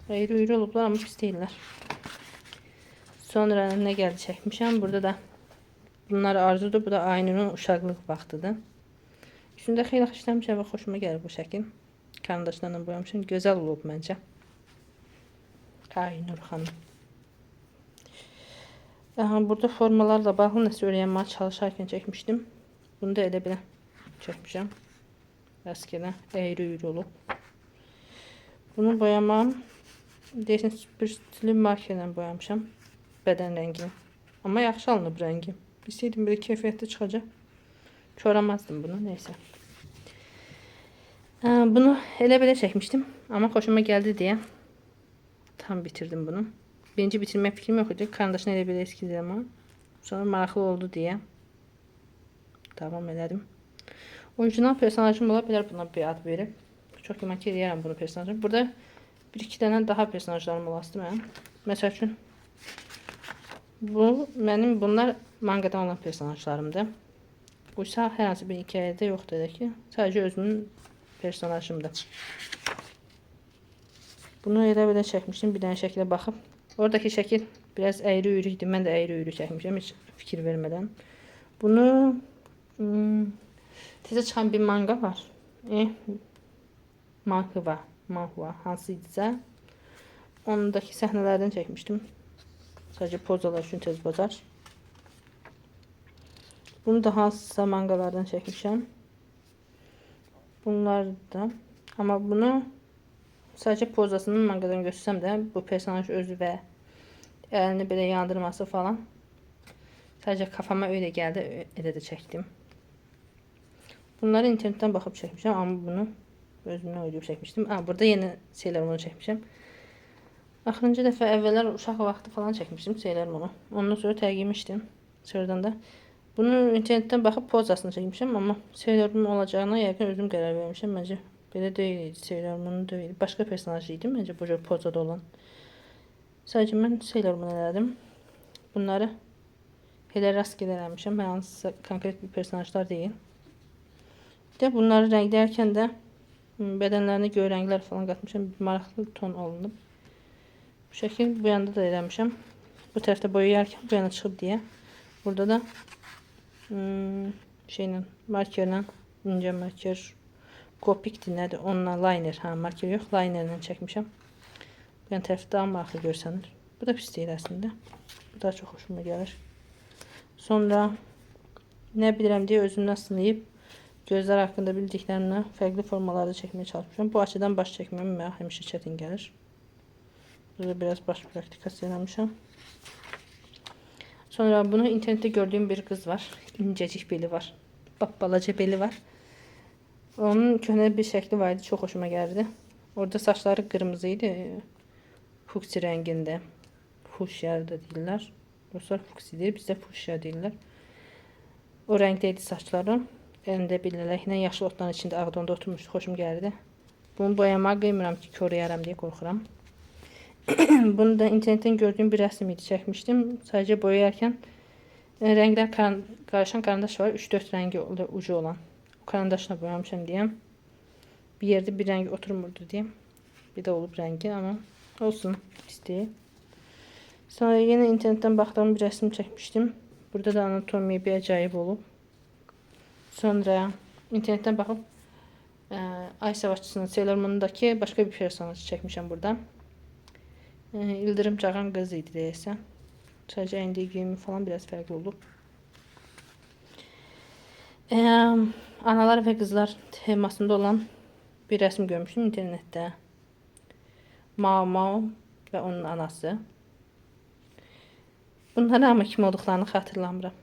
Eğri-üyrü olublar, amma pis deyirlər. Sonra nə gəldi çəkmişəm. Burada da bunlar arzudur. Bu da Aynurun uşaqlıq vaxtıdır. Üstündə xeyli işləmişəm və xoşuma gəlir bu şəkil. Karandaşlarla boyamışam. Gözəl olub məncə. Aynur xanım. Aha, burada formalarla bağlı nəsə öyrənməyə çalışarkən çəkmişdim. Bunu da elə belə çəkmişəm. Rastgele eğri-üyrü olub. Bunu boyamam. Deyəsən bir stilli markerlə boyamışam. Bədən rəngini. Amma yaxşı alınıb rəngi. Bilsəydim belə keyfiyyətli çıxacaq. Koramazdım bunu. Neyse. Bunu elə belə çəkmişdim. Amma xoşuma gəldi deyə tam bitirdim bunu. Birinci bitirmək fikrim yox idi. Karandaşla elə belə eskiz amma sonra maraqlı oldu deyə davam elədim. Orijinal personajım ola bilər, buna bir ad verib. Çox güman ki, eləyərəm bunu personajım. Burada bir iki dənə daha personajlarım olasıdır mənim. Məsəl üçün bu mənim bunlar manqadan olan personajlarımdır. Bu isə hər hansı bir hekayədə yoxdur elə ki. Sadəcə özümün personajımdır. Bunu elə belə çəkmişdim, bir dənə şəkilə baxıb. Oradakı şəkil biraz əyri-üyrü idi. Mən də əyri-üyrü çəkmişəm, heç fikir vermədən. Bunu təzə çıxan bir manga var. Manhua, hansı idisə. Ondakı səhnələrdən çəkmişdim. Sadəcə pozalar üçün tez bacar. Bunu da hansısa mangalardan çəkmişəm. Bunlar da. Amma bunu sadəcə pozasını mangadan göstərsəm də bu personaj özü və əlini belə yandırması falan. Sadəcə kafama öyle gəldi, elə də çəkdim. Bunları internetdən baxıb çəkmişəm, amma bunu özümdən uydurub çəkmişdim. Ha, burada yenə Sailor Moon'u çəkmişəm. Axırıncı dəfə əvvəllər uşaq vaxtı falan çəkmişdim Sailor Moon'u. Ondan sonra tərk Sonradan da bunu internetdən baxıb pozasını çəkmişəm, amma Sailor Moon olacağına yəqin özüm qərar vermişəm. Məncə belə deyil idi, Sailor Moon deyil. Başqa personaj idi məncə bu cür pozada olan. Sadəcə mən Sailor Moon elədim. Bunları elə rastgele eləmişəm. Hər hansısa konkret bir personajlar deyil. Bir də bunları rənglərkən də bədənlərinə göy rənglər falan qatmışam. Bir maraqlı ton olunub. Bu şəkil bu yanda da eləmişəm. Bu tərəfdə boyayarkən bu yana çıxıb deyə. Burada da şeylə, markerlə, incə marker, Copic nədir? Onunla liner, ha, marker yox, linerlə çəkmişəm. Bu yan tərəf daha maraqlı görsənir. Bu da pis deyil əslində. Bu da çox xoşuma gəlir. Sonra nə bilirəm deyə özümdən sınayıb gözlər haqqında bildiklərimlə fərqli formalarda çəkməyə çalışmışam. Bu açıdan baş çəkməm mənə həmişə çətin gəlir. Burada biraz baş praktikası eləmişəm. Sonra bunu internetdə gördüyüm bir qız var. İncecik beli var. Balaca beli var. Onun köhnə bir şəkli var idi. Çox xoşuma gəldi. Orada saçları qırmızı idi. Fuksi rəngində. Fuşya da deyirlər. Ruslar fuksi deyir, bizdə fuşya deyirlər. O rəngdə idi saçları. Əlində bir lələklə yaşıl otların içində ağdonda oturmuşdu. Xoşum gəldi. Bunu boyamağa qıymıram ki, koruyaram deyə qorxuram. Bunu da internetdən gördüyüm bir rəsm idi, çəkmişdim. Sadəcə boyayarkən Rənglər qarışan karandaş var. 3-4 rəngi ucu olan. O karandaşla boyamışam deyəm. Bir yerdə bir rəng oturmurdu deyəm. Bir də olub rəngi, amma olsun, pis deyil. Sonra yenə internetdən baxdığım bir rəsm çəkmişdim. Burada da anatomiya bir əcaib olub. Sonra internetdən baxıb Ay Savaşçısının Sailor Moon'dakı başqa bir personajı çəkmişəm burada. İldırım çaxan qız idi deyəsən. Sadəcə indi geyimi falan biraz fərqli olub. Analar və qızlar temasında olan bir rəsm görmüşdüm internetdə. Mao Mao və onun anası. Bunları amma kim olduqlarını xatırlamıram.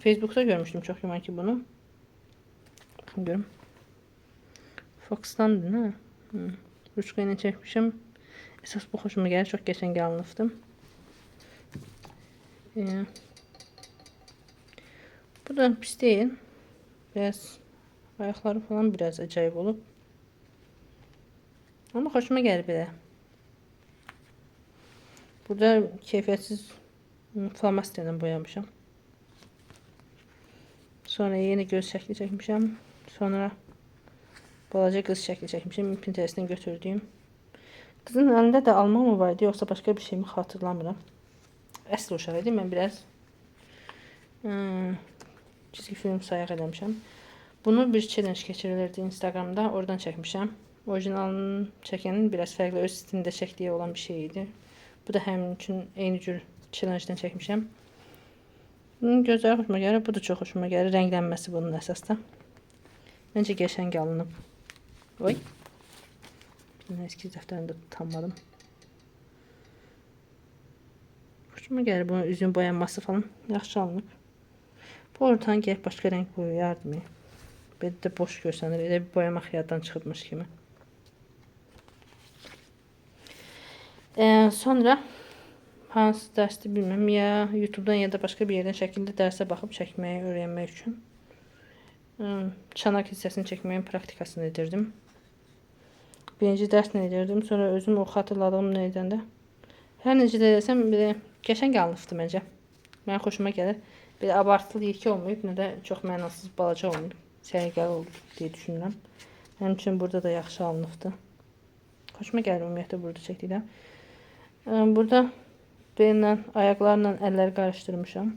Facebook'da görmüşdüm çox güman ki bunu. Baxın görüm. Fox'dandır, nə? Ruçka ilə çəkmişəm. Əsas bu xoşuma gəlir. Çox qəşəng alınıbdı. Bu da pis deyil. Biraz ayaqları falan biraz əcaib olub. Amma xoşuma gəlir belə. Burada keyfiyyətsiz flomasterlə boyamışam. Sonra yenə göz şəkli çəkmişəm. Sonra balaca qız şəkli çəkmişəm. Pinterestdən götürdüyüm. Qızın əlində də alma mı var idi, yoxsa başqa bir şey mi xatırlamıram. Əsl uşaq idi. Mən biraz çizgi film sayaq eləmişəm. Bunu bir challenge keçirilirdi Instagramda. Oradan çəkmişəm. Orijinalını çəkənin biraz fərqli öz stilində çəkdiyi olan bir şey idi. Bu da həmin üçün eyni cür challenge-dən çəkmişəm. Bunun gözləri xoşuma gəlir. Bu da çox xoşuma gəlir. Rənglənməsi bunun əsasda. Məncə qəşəng alınıb. Oy. Bir dənə eskiz dəftərini də tutanmadım. Xoşuma gəlir bunun üzün boyanması falan. Yaxşı alınıb. Bu ortadan gəlib başqa rəng boyayardım. Belə də boş görsənir. Elə bir boyamaq yaddan çıxıbmış kimi. Sonra hansı dərsdir bilmirəm. Ya YouTube'dan ya da başqa bir yerdən şəkildə dərsə baxıb çəkməyi öyrənmək üçün çanaq hissəsini çəkməyin praktikasını edirdim. Birinci dərs nə edirdim, sonra özüm o xatırladığım nə edəndə. Hər necə də desəm, belə qəşəng alınıbdı məncə. Mənim xoşuma gəlir. Belə abartılı yekə olmayıb, nə də çox mənasız balaca olmayıb. Səliqəli oldu deyə düşünürəm. Mənim üçün burada da yaxşı alınıbdı. Xoşuma gəlir ümumiyyətlə burada çəkdikdə. Burada belinlə, ayaqlarla əlləri qarışdırmışam.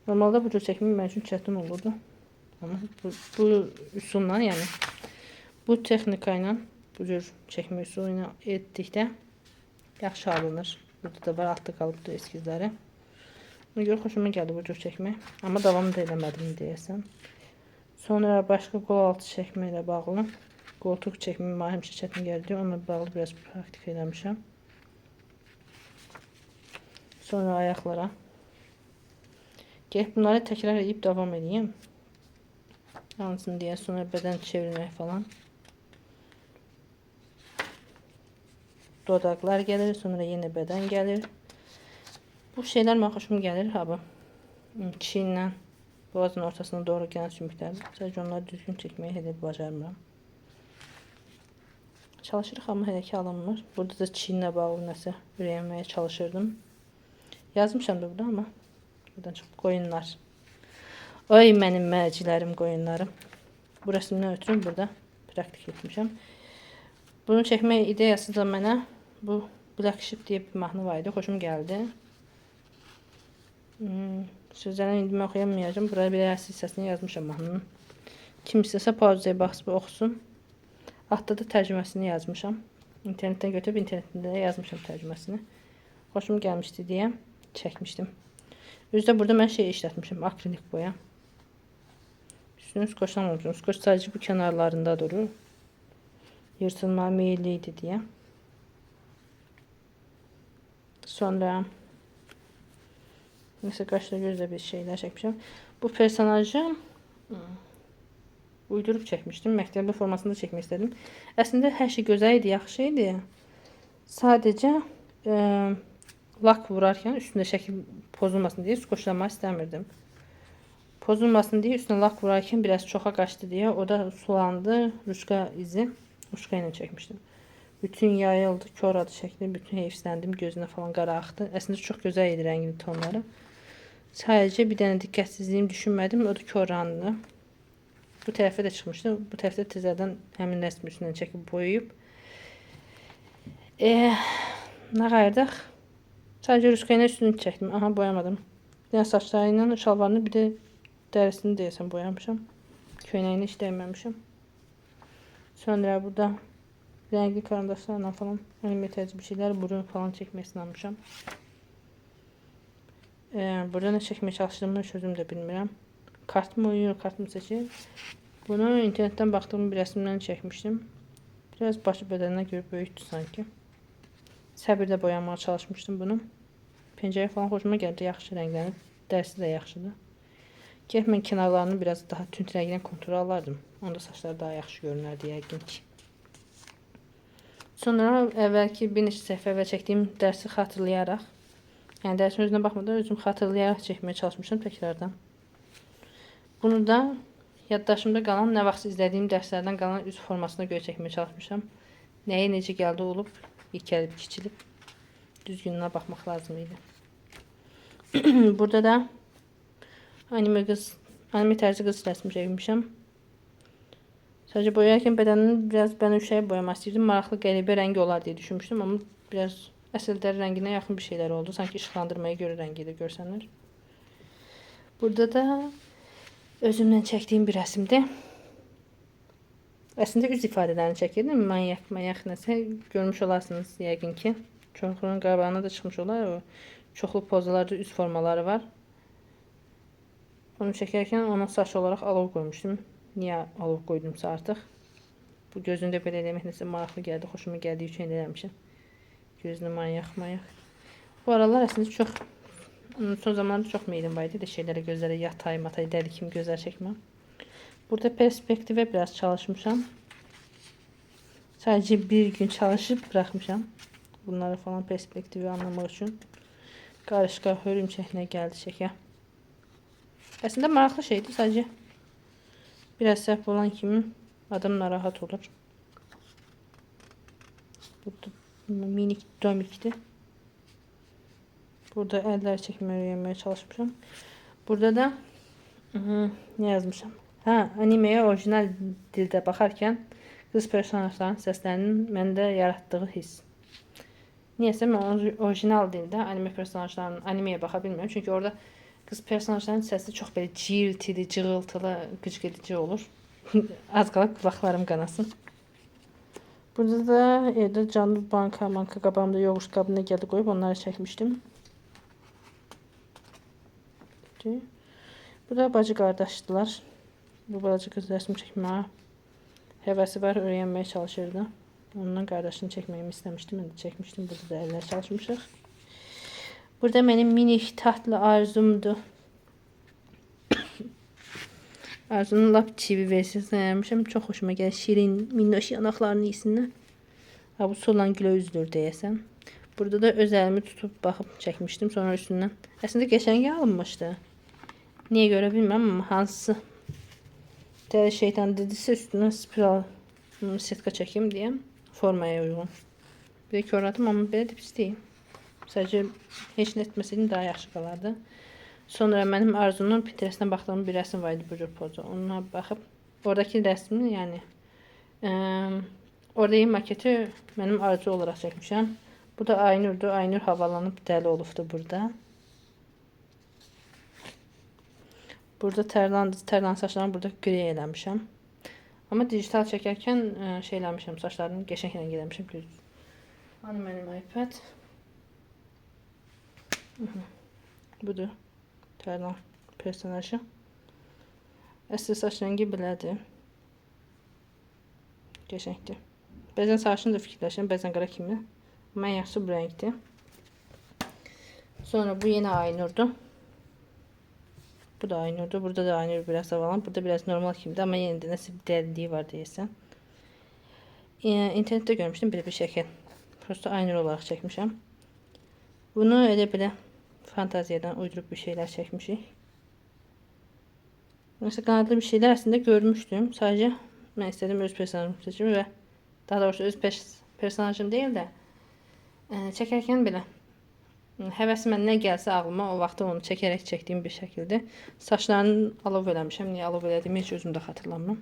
Normalda bu cür çəkmək mənim üçün çətin olurdu. Amma bu üsulla, yəni bu texnika ilə, bu cür çəkmə üsulu ilə etdikdə yaxşı alınır. Burada da var, altda qalıbdır eskizləri. Ona görə xoşuma gəldi bu cür çəkmək. Amma davam da eləmədim deyəsən. Sonra başqa qol altı çəkmə ilə bağlı. Qoltuq çəkmə mənə həmişə çətin gəldi. Onunla bağlı biraz praktika eləmişəm. Sonra ayaqlara. Gəlib bunları təkrar edib davam edeyim. Hansını deyə sonra bədən çevirmək falan. Dodaqlar gəlir, sonra yenə bədən gəlir. Bu şeylər mənə xoşuma gəlir. Ha bu çiyinlə boğazın ortasına doğru gələn sümüklər. Sadəcə onları düzgün çəkməyi hələ bacarmıram. Çalışırıq, amma hələ ki alınmır. Burada da çiyinlə bağlı nəsə öyrənməyə çalışırdım. Yazmışam da burada, amma buradan çıxıb qoyunlar. Oy mənim mərcilərim, qoyunlarım. Bu rəsmdən ötürü burada praktik etmişəm. Bunu çəkmək ideyası da mənə bu Black Sheep deyə bir mahnı var idi. Xoşum gəldi. Sözlərini indi mən oxuyamayacağım. Buraya bir hissəsini yazmışam mahnının. Kim istəsə pauzaya basıb oxusun. Altda da tərcüməsini yazmışam. İnternetdən götürüb internetdə də yazmışam tərcüməsini. Xoşum gəlmişdi deyə çəkmişdim. Özdə burada mən şey işlətmişim. Akrilik boya. Üstünü skoçlamamışım. Skoç sadəcə bu kənarlarında durur. Yırtılmaya meyilli idi deyə. Sonra nəsə qaşla gözlə bir şeylər çəkmişəm. Bu personajı uydurub çəkmişdim. Məktəbli formasında çəkmək istədim. Əslində hər şey gözəl idi, yaxşı idi. Sadəcə lak vurarkən üstündə şəkil pozulmasın deyə skoçlamaq istəmirdim. Pozulmasın deyə üstünə lak vurarkən biraz çoxa qaçdı deyə o da sulandı. Ruçka izi. Ruçka ilə çəkmişdim. Bütün yayıldı, kor adı şəkli, bütün heyfsləndim, gözünə falan qara axdı. Əslində çox gözəl idi rəngli tonları. Sadəcə bir dənə diqqətsizliyim düşünmədim, o da korlandı. Bu tərəfə də çıxmışdı. Bu tərəfdə təzədən həmin rəsmin üstündən çəkib boyayıb. Nə qayırdıq? Sadəcə ruska ilə üstünü çəkdim. Aha, boyamadım. Bir dənə saçları ilə şalvarını, bir də dərisini deyəsən boyamışam. Köynəyini heç dəyməmişəm. Sonra burada rəngli karandaşlarla falan anime tərzi bir şeylər, burun falan çəkməyə sınanmışam. Burada nə çəkməyə çalışdığımı heç özüm də bilmirəm. Kart mı oynayır, kart mı seçir? Bunu internetdən baxdığım bir rəsmdən çəkmişdim. Biraz başı bədəninə görə böyükdür sanki. Səbirlə boyamağa çalışmışdım bunu. Pencəyi falan xoşuma gəldi, yaxşı rənglənib. Dərisi də yaxşıdır. Gərək mən kənarlarını biraz daha tünd rənglə kontur alardım. Onda saçlar daha yaxşı görünərdi yəqin ki. Sonra əvvəlki bir neçə səhifə əvvəl çəkdiyim dərsi xatırlayaraq, yəni dərsin özünə baxmadan özüm xatırlayaraq çəkməyə çalışmışdım təkrardan. Bunu da yaddaşımda qalan, nə vaxt izlədiyim dərslərdən qalan üz formasına görə çəkməyə çalışmışam. Nəyə necə gəldi olub, yekəlib, kiçilib, düzgününə baxmaq lazım idi. Burada da anime qız, anime tərzi qız rəsmi çəkmişəm. Sadəcə boyarkən bədənini biraz bənövşəyi boyamaq istəyirdim. Maraqlı, qəribə rəngi olar deyə düşünmüşdüm, amma biraz əsl dəri rənginə yaxın bir şeylər oldu. Sanki işıqlandırmaya görə rəngi ilə görsənir. Burada da özümdən çəkdiyim bir rəsimdir. Əslində üz ifadələrini çəkirdim. Manyak, manyak nəsə görmüş olarsınız yəqin ki. Çoxunun qabağına da çıxmış olar. O çoxlu pozalarda üz formaları var. Onu çəkərkən ona saç olaraq alov qoymuşdum. Niyə alov qoydumsa artıq. Bu gözünü də belə eləmək nəsə maraqlı gəldi, xoşuma gəldiyi üçün eləmişəm. Gözünü manyak, manyak. Bu aralar əslində çox, son zamanlarda çox meylim var idi də şeylərə, gözlərə yatay, matay, dəli kimi gözlər çəkməm. Burada perspektivə biraz çalışmışam. Sadəcə bir gün çalışıb bıraxmışam. Bunları falan perspektivi anlamaq üçün. Qarışqa, hörümçək nə gəldi çəkə. Əslində maraqlı şeydir, sadəcə biraz səhv olan kimi adam narahat olur. Burada minik domikdir. Burada əllər çəkməyi öyrənməyə çalışmışam. Burada da nə yazmışam? Hə, animeyə orijinal dildə baxarkən qız personajların səslərinin məndə yaratdığı hiss. Niyəsə mən orijinal dildə anime personajlarının animeyə baxa bilmirəm. Çünki orada qız personajların səsi çox belə cırıltılı, cığıltılı, qıcıq edici olur. Az qala qulaqlarım qanasın. Burada da evdə canlı banka, manka qabağımda yoğurt qabına gəldi qoyub onları çəkmişdim. Bu da bacı qardaşdılar. Bu balaca qız rəsm çəkməyə həvəsi var, öyrənməyə çalışırdı. Ondan qardaşını çəkməyimi istəmişdim. Mən də çəkmişdim. Burada da əllər çalışmışıq. Burada mənim minik tatlı arzumdur. Arzunun lap çivi versiyasını eləmişəm. Çox xoşuma gəlir. Şirin, minnoş yanaqlarını yesinlər. Ha, bu solan gülə üzülür deyəsən. Burada da öz əlimi tutub baxıb çəkmişdim. Sonra üstündən. Əslində qəşəng alınmışdı. Niyə görə bilmirəm, amma hansı dəli şeytan dedisə üstünə spiral setka çəkim deyəm. Formaya uyğun. Bir də korladım, amma belə də pis deyil. Sadəcə heç nə etməsəydim daha yaxşı qalardı. Sonra mənim Arzunun Pinterestdən baxdığım bir rəsm var idi bu cür poza. Ona baxıb oradakı rəsmi, yəni oradakı maketi mənim Arzu olaraq çəkmişəm. Bu da Aynurdur. Aynur havalanıb dəli olubdu burada. Burada tərlandır. Tərlan saçlarını burada qrey eləmişəm. Amma digital çəkərkən şey eləmişəm, saçlarını qəşəng rəng eləmişəm. Hani mənim iPad. Budur. Tərlan personajı. Əsl saç rəngi belədir. Qəşəngdir. Bəzən sarışın da fikirləşirəm, bəzən qara kimi. Amma ən yaxşısı bu rəngdir. Sonra bu yenə Aynurdur. Bu da Aynurdur. Burada da Aynur biraz havalan. Burada biraz normal kimidir, amma yenə də nəsə bir dəliliyi var deyəsən. İnternetdə görmüşdüm belə bir şəkil. Prosto Aynur olaraq çəkmişəm. Bunu elə belə fantaziyadan uydurub bir şeylər çəkmişik. Nəsə qanadlı bir şeylər əslində görmüşdüm. Sadəcə mən istədim öz personajımı seçim və daha doğrusu öz personajım deyil də çəkərkən belə Həvəsimə nə gəlsə ağlıma o vaxtı onu çəkərək çəkdiyim bir şəkildir. Saçlarını alov eləmişəm. Niyə alov elədiyimi heç özüm də xatırlamıram.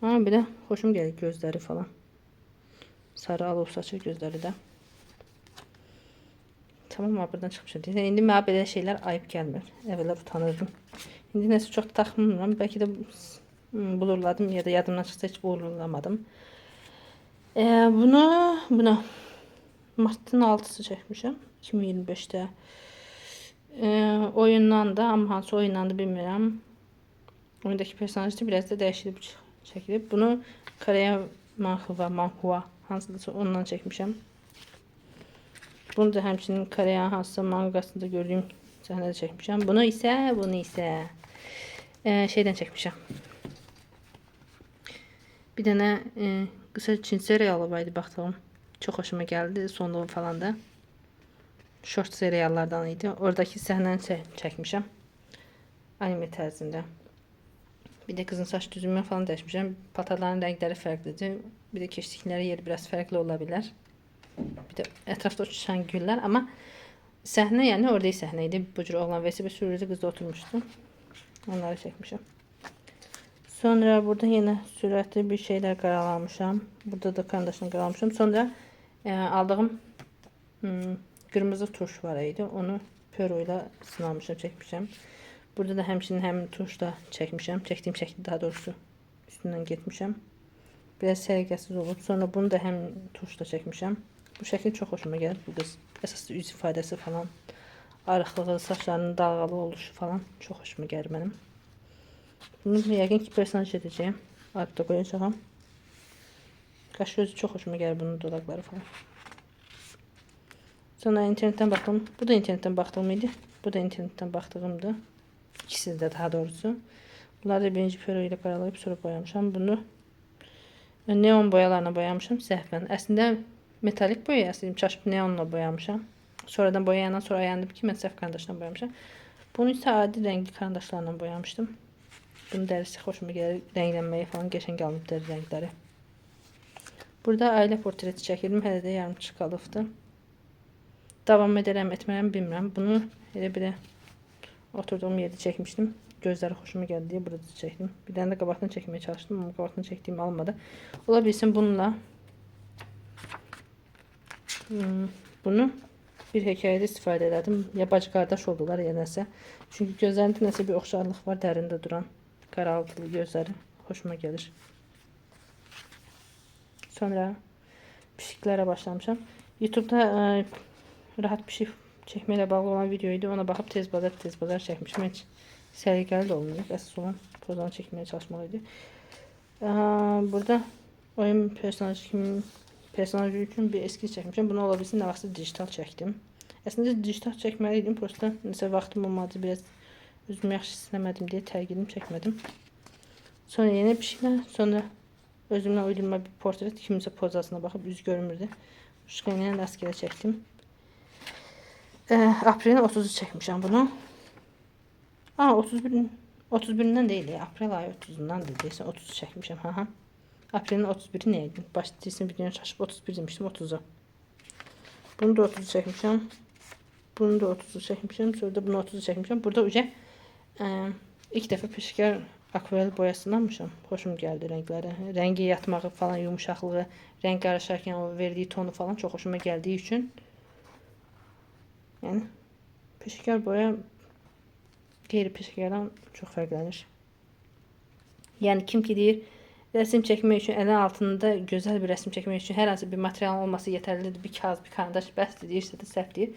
Amma belə xoşum gəlir gözləri falan. Sarı alov saçı gözləri də. Tamam, buradan çıxmışam. İndi mənə belə şeylər ayıb gəlmir. Əvvəllər utanırdım. İndi nəsə çox da taxmıram. Bəlkə də bulurladım ya da yadımdan çıxsa heç bulurlamadım. Bunu Martın 6-sı çəkmişəm. 2025-də. Oyundan da, amma hansı oyundan da bilmirəm. Oyundakı personajı biraz da dəyişilib çəkilib. Bunu Koreya manhwa hansıdırsa ondan çəkmişəm. Bunu da həmçinin Koreya hansısa manqasında gördüyüm səhnədə çəkmişəm. Bunu isə şeydən çəkmişəm. Bir dənə qısa Çin serialı var idi baxdığım. Çox xoşuma gəldi. Sonluğu falan da. Short seriallardan idi. Oradakı səhnəni çəkmişəm. Anime tərzində. Bir də qızın saç düzümü falan dəyişmişəm. Paltarların rəngləri fərqlidir. Bir də keçdikləri yer biraz fərqli ola bilər. Bir də ətrafda uçuşan güllər. Amma səhnə, yəni orada səhnə idi. Bu cür oğlan vəsibə sürücü qız da oturmuşdu. Onları çəkmişəm. Sonra burada yenə sürətli bir şeylər qaralamışam. Burada da karandaşla qaralamışam. Sonra aldığım qırmızı tuş var idi. Onu pöro ilə sınamışam, çəkmişəm. Burada da həmçinin həmin tuşla çəkmişəm. Çəkdiyim şəkli daha doğrusu üstündən getmişəm. Biraz səliqəsiz olub. Sonra bunu da həmin tuşla çəkmişəm. Bu şəkil çox xoşuma gəlir. Bu qız əsas üz ifadəsi falan, arıqlığı, saçlarının dalğalı oluşu falan çox xoşuma gəlir mənim. Bunu yəqin ki personaj edəcəyim. Ad da qoyacağam. Qaş gözü çox xoşuma gəlir bunun dodaqları falan. Sonra internetdən baxdım. Bu da internetdən baxdığım idi. Bu da internetdən baxdığımdı. İkisi də daha doğrusu. Bunları da birinci pöro ilə qaralayıb sonra boyamışam. Bunu neon boyalarla boyamışam səhvən. Əslində metalik boya əslində çaşıb neonla boyamışam. Sonradan boyayandan sonra ayandım ki, mən səhv karandaşla boyamışam. Bunu isə adi rəngli karandaşlarla boyamışdım. Bunun dərisi xoşuma gəlir. Rənglənməyi falan qəşəng alınıb dəri rəngləri. Burada ailə portreti çəkildim. Hələ də yarımçıq qalıbdı. Davam edərəm, etmərəm bilmirəm. Bunu elə belə oturduğum yerdə çəkmişdim. Gözləri xoşuma gəldi deyə burada da çəkdim. Bir dənə də qabaqdan çəkməyə çalışdım, amma qabaqdan çəkdiyim almadı. Ola bilsin bununla bunu bir hekayədə istifadə elədim. Ya bacı qardaş oldular ya nəsə. Çünki gözlərində nəsə bir oxşarlıq var, dərində duran qaraltılı gözləri xoşuma gəlir. Sonra pişiklərə başlamışam. YouTube'da rahat pişik çəkməklə bağlı olan video idi. Ona baxıb tez bazar çəkmişim. Heç səliqəli də olmayıb. Əsas olan pozanı çəkməyə çalışmaq idi. Burada oyun personajı üçün bir eskiz çəkmişəm. Bunu ola bilsin nə vaxtsa digital çəkdim. Əslində digital çəkməli idim. Prosta nəsə vaxtım olmadı. Biraz özümü yaxşı hiss eləmədim deyə tərgilim çəkmədim. Sonra yenə pişiklər, sonra özümdən uydurma bir portret kimsə pozasına baxıb üz görmürdü. Uşqa ilə rastgele çəkdim. Aprelin 30-u çəkmişəm bunu. 31-dən deyil ya. Aprel ayı 30-undan deyilsə 30-u çəkmişəm. Ha. Aprelin 31-i nə idi? Baş deyilsin videonu çaşıb 31 demişdim, 30-u. Bunu da 30-u çəkmişəm. Bunu da 30-u çəkmişəm. Sonra da bunu 30-u çəkmişəm. Burada uca ilk dəfə peşəkar akvarel boyasını almışam. Xoşum gəldi rəngləri. Rəngi yatmağı falan, yumuşaqlığı, rəng qarışarkən o verdiyi tonu falan çox xoşuma gəldiyi üçün. Yəni peşəkar boya qeyri-peşəkardan çox fərqlənir. Yəni kim ki deyir, rəsm çəkmək üçün əlin altında gözəl bir rəsm çəkmək üçün hər hansı bir materialın olması yetərlidir. Bir kağız, bir karandaş bəsdir deyirsə də səhv deyir.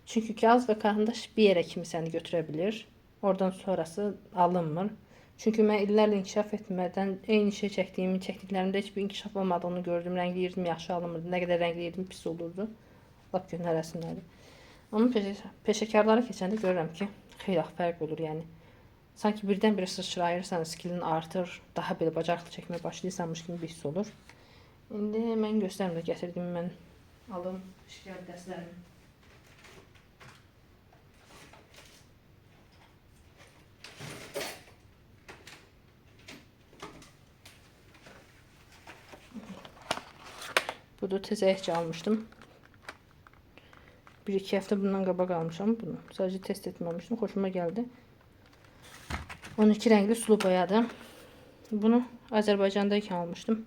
Çünki kağız və karandaş bir yerə kimi səni götürə bilir. Oradan sonrası alınmır. Çünki mən illərlə inkişaf etmədən eyni şey çəkdiklərimdə heç bir inkişaf olmadığını gördüm. Rəngliyirdim, yaxşı alınmırdı. Nə qədər rəngliyirdim, pis olurdu. Lap köhnə rəsmlərdi. Amma peşəkarlara keçəndə görürəm ki, xeyli fərq olur. Yəni sanki birdən-birə sıçrayırsan, skillin artır, daha belə bacarıqlı çəkməyə başlayırsanmış kimi bir hiss olur. İndi mən göstərim də gətirdiyimi mən alım peşəkar dəstlərimi. Bunu təzə almışdım. Bir-iki həftə bundan qabaq almışam bunu. Sadəcə test etməmişdim. Xoşuma gəldi. 12 rəngli sulu boyadır. Bunu Azərbaycanda ikən almışdım.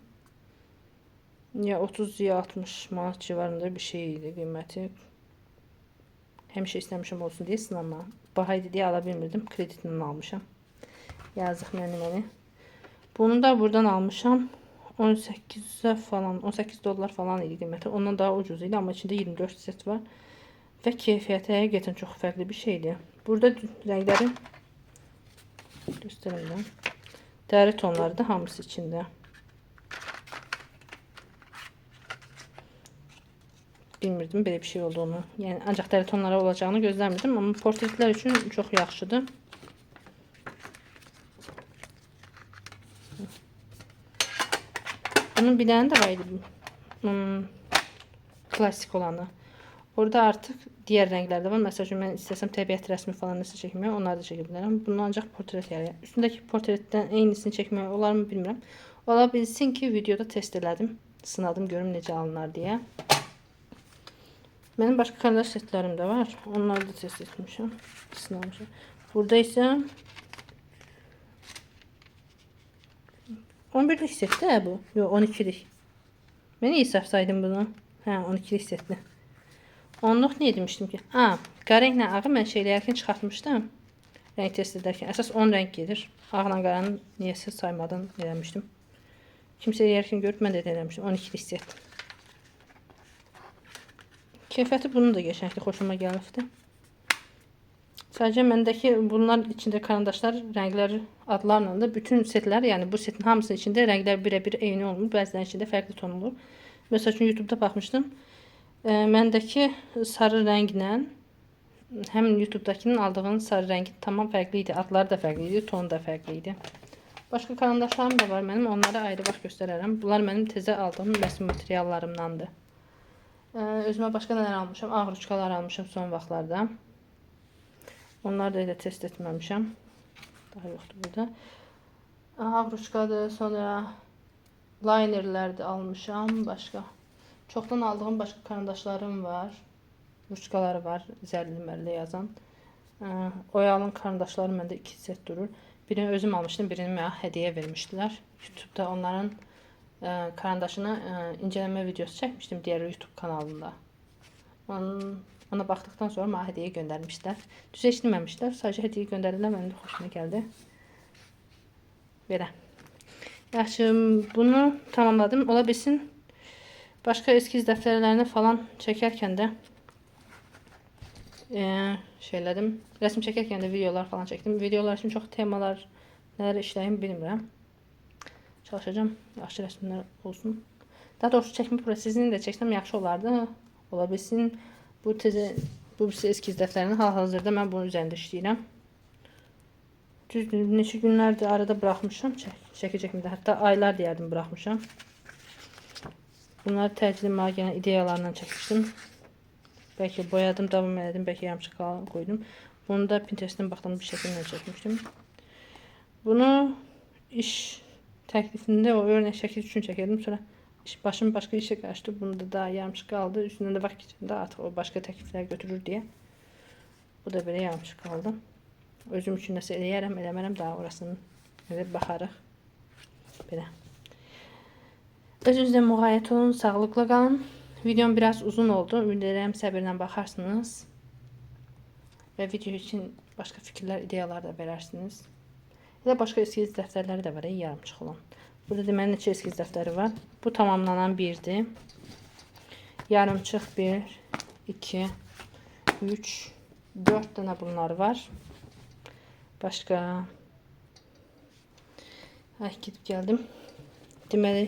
Ya 30 ya 60 manat civarında bir şey idi qiyməti. Həmişə istəmişim olsun deyə sınama. Baha idi deyə ala bilmirdim. Kreditlə almışam. Yazıq mənim məni. Bunu da buradan almışam. 18'e falan, 18 dollar falan idi qiyməti. Ondan daha ucuz idi, amma içində 24 set var. Və keyfiyyəti həqiqətən çox fərqli bir şeydir. Burada rəngləri göstərim də. Dəri tonları da hamısı içində. Bilmirdim belə bir şey olduğunu. Yəni ancaq dəri tonları olacağını gözləmirdim, amma portretlər üçün çox yaxşıdır. Bunun bir dənə də var idi. Klasik olanı. Orada artıq digər rənglər də var. Məsəl üçün, mən istəsəm təbiət rəsmi falan nəsə çəkməyə, onları da çəkə bilərəm. Bunu ancaq portret yəni. Üstündəki portretdən eynisini çəkməyə olarmı bilmirəm. Ola bilsin ki, videoda test elədim. Sınadım, görüm necə alınar deyə. Mənim başqa karandaş setlərim də var. Onları da test etmişəm. Sınamışam. Burada isə 11-lik setdir bu. Yox, 12-lik. Mən niyə səhv saydım bunu? Hə, 12-lik setdir. Onluq niyə demişdim ki? Ha, qara rənglə ağı mən şeyləyərkən çıxartmışdım. Rəng test edərkən. Əsas 10 rəng gedir. Ağla qaranı niyəsə saymadan eləmişdim. Kimsə eləyərkən görüb mən də eləmişdim. 12-lik set. Keyfiyyəti bunun da qəşəngdir, xoşuma gəlibdi. Sadəcə məndəki bunlar içində karandaşlar rəngləri adlarla da bütün setlər, yəni bu setin hamısının içində rənglər birə-bir eyni olmur. Bəzilərinin içində fərqli ton olur. Məsəl üçün YouTube'da baxmışdım. Məndəki sarı rənglə həmin YouTube'dakının aldığın sarı rəngi tamam fərqli idi. Adları da fərqli idi, tonu da fərqli idi. Başqa karandaşlarım da var mənim. Onları ayrı vaxt göstərərəm. Bunlar mənim təzə aldığım rəsm materiallarımdandır. Özümə başqa nələr almışam? Ağ ruçkalar almışam son vaxtlarda. Onları da elə test etməmişəm. Daha yoxdur burada. Ağ ruçkadır, sonra linerlər də almışam. Başqa. Çoxdan aldığım başqa karandaşlarım var. Ruçkaları var, zərli mərli yazan. Oyalın karandaşları məndə 2 set durur. Birini özüm almışdım, birini mənə hədiyyə vermişdilər. YouTube'da onların karandaşını incələmə videosu çəkmişdim digər YouTube kanalında. Ona baxdıqdan sonra mənə hədiyyə göndərmişdilər. Düz heç deməmişdilər, sadəcə hədiyyə göndərdilər, mənim də xoşuma gəldi. Belə. Yaxşı, bunu tamamladım. Ola bilsin, başqa eskiz dəftərlərini falan çəkərkən də şeylədim. Rəsm çəkərkən də videolar falan çəkdim. Videolar üçün çox temalar, nələr işləyim bilmirəm. Çalışacağım, yaxşı rəsmlər olsun. Daha doğrusu çəkmə prosesini də çəksəm yaxşı olardı. Ola bilsin, bu tezə, bu eskiz dəftərinin hal-hazırda mən bunun üzərində işləyirəm. Düzdür, neçə günlərdir arada buraxmışam şəkil çəkmədə. Hətta aylar deyərdim buraxmışam. Bunları təcili mənə gələn ideyalarla çəkmişdim. Bəlkə boyadım, davam elədim, bəlkə yarımçıq qoydum. Bunu da Pinterest'dən baxdığım bir şəkillə çəkmişdim. Bunu iş təklifində o örnək şəkil üçün çəkirdim. Sonra başım başqa işə qarışdı. Bunu da daha yarımçıq qaldı. Üstündən də vaxt keçəndə artıq o başqa təkliflər götürür deyə. Bu da belə yarımçıq qaldı. Özüm üçün nəsə eləyərəm, eləmərəm, daha orasını elə baxarıq. Belə. Özünüzə müğayət olun, sağlıqla qalın. Videom biraz uzun oldu. Ümid edirəm səbirlə baxarsınız. Və video üçün başqa fikirlər, ideyalar da verərsiniz. Elə başqa eskiz dəftərləri də var, yarımçıq olan. Burada deməli neçə eskiz dəftəri var. Bu tamamlanan birdir. Yarımçıq 1, 2, 3, 4 dənə bunlar var. Başqa. Ay, gedib gəldim. Deməli,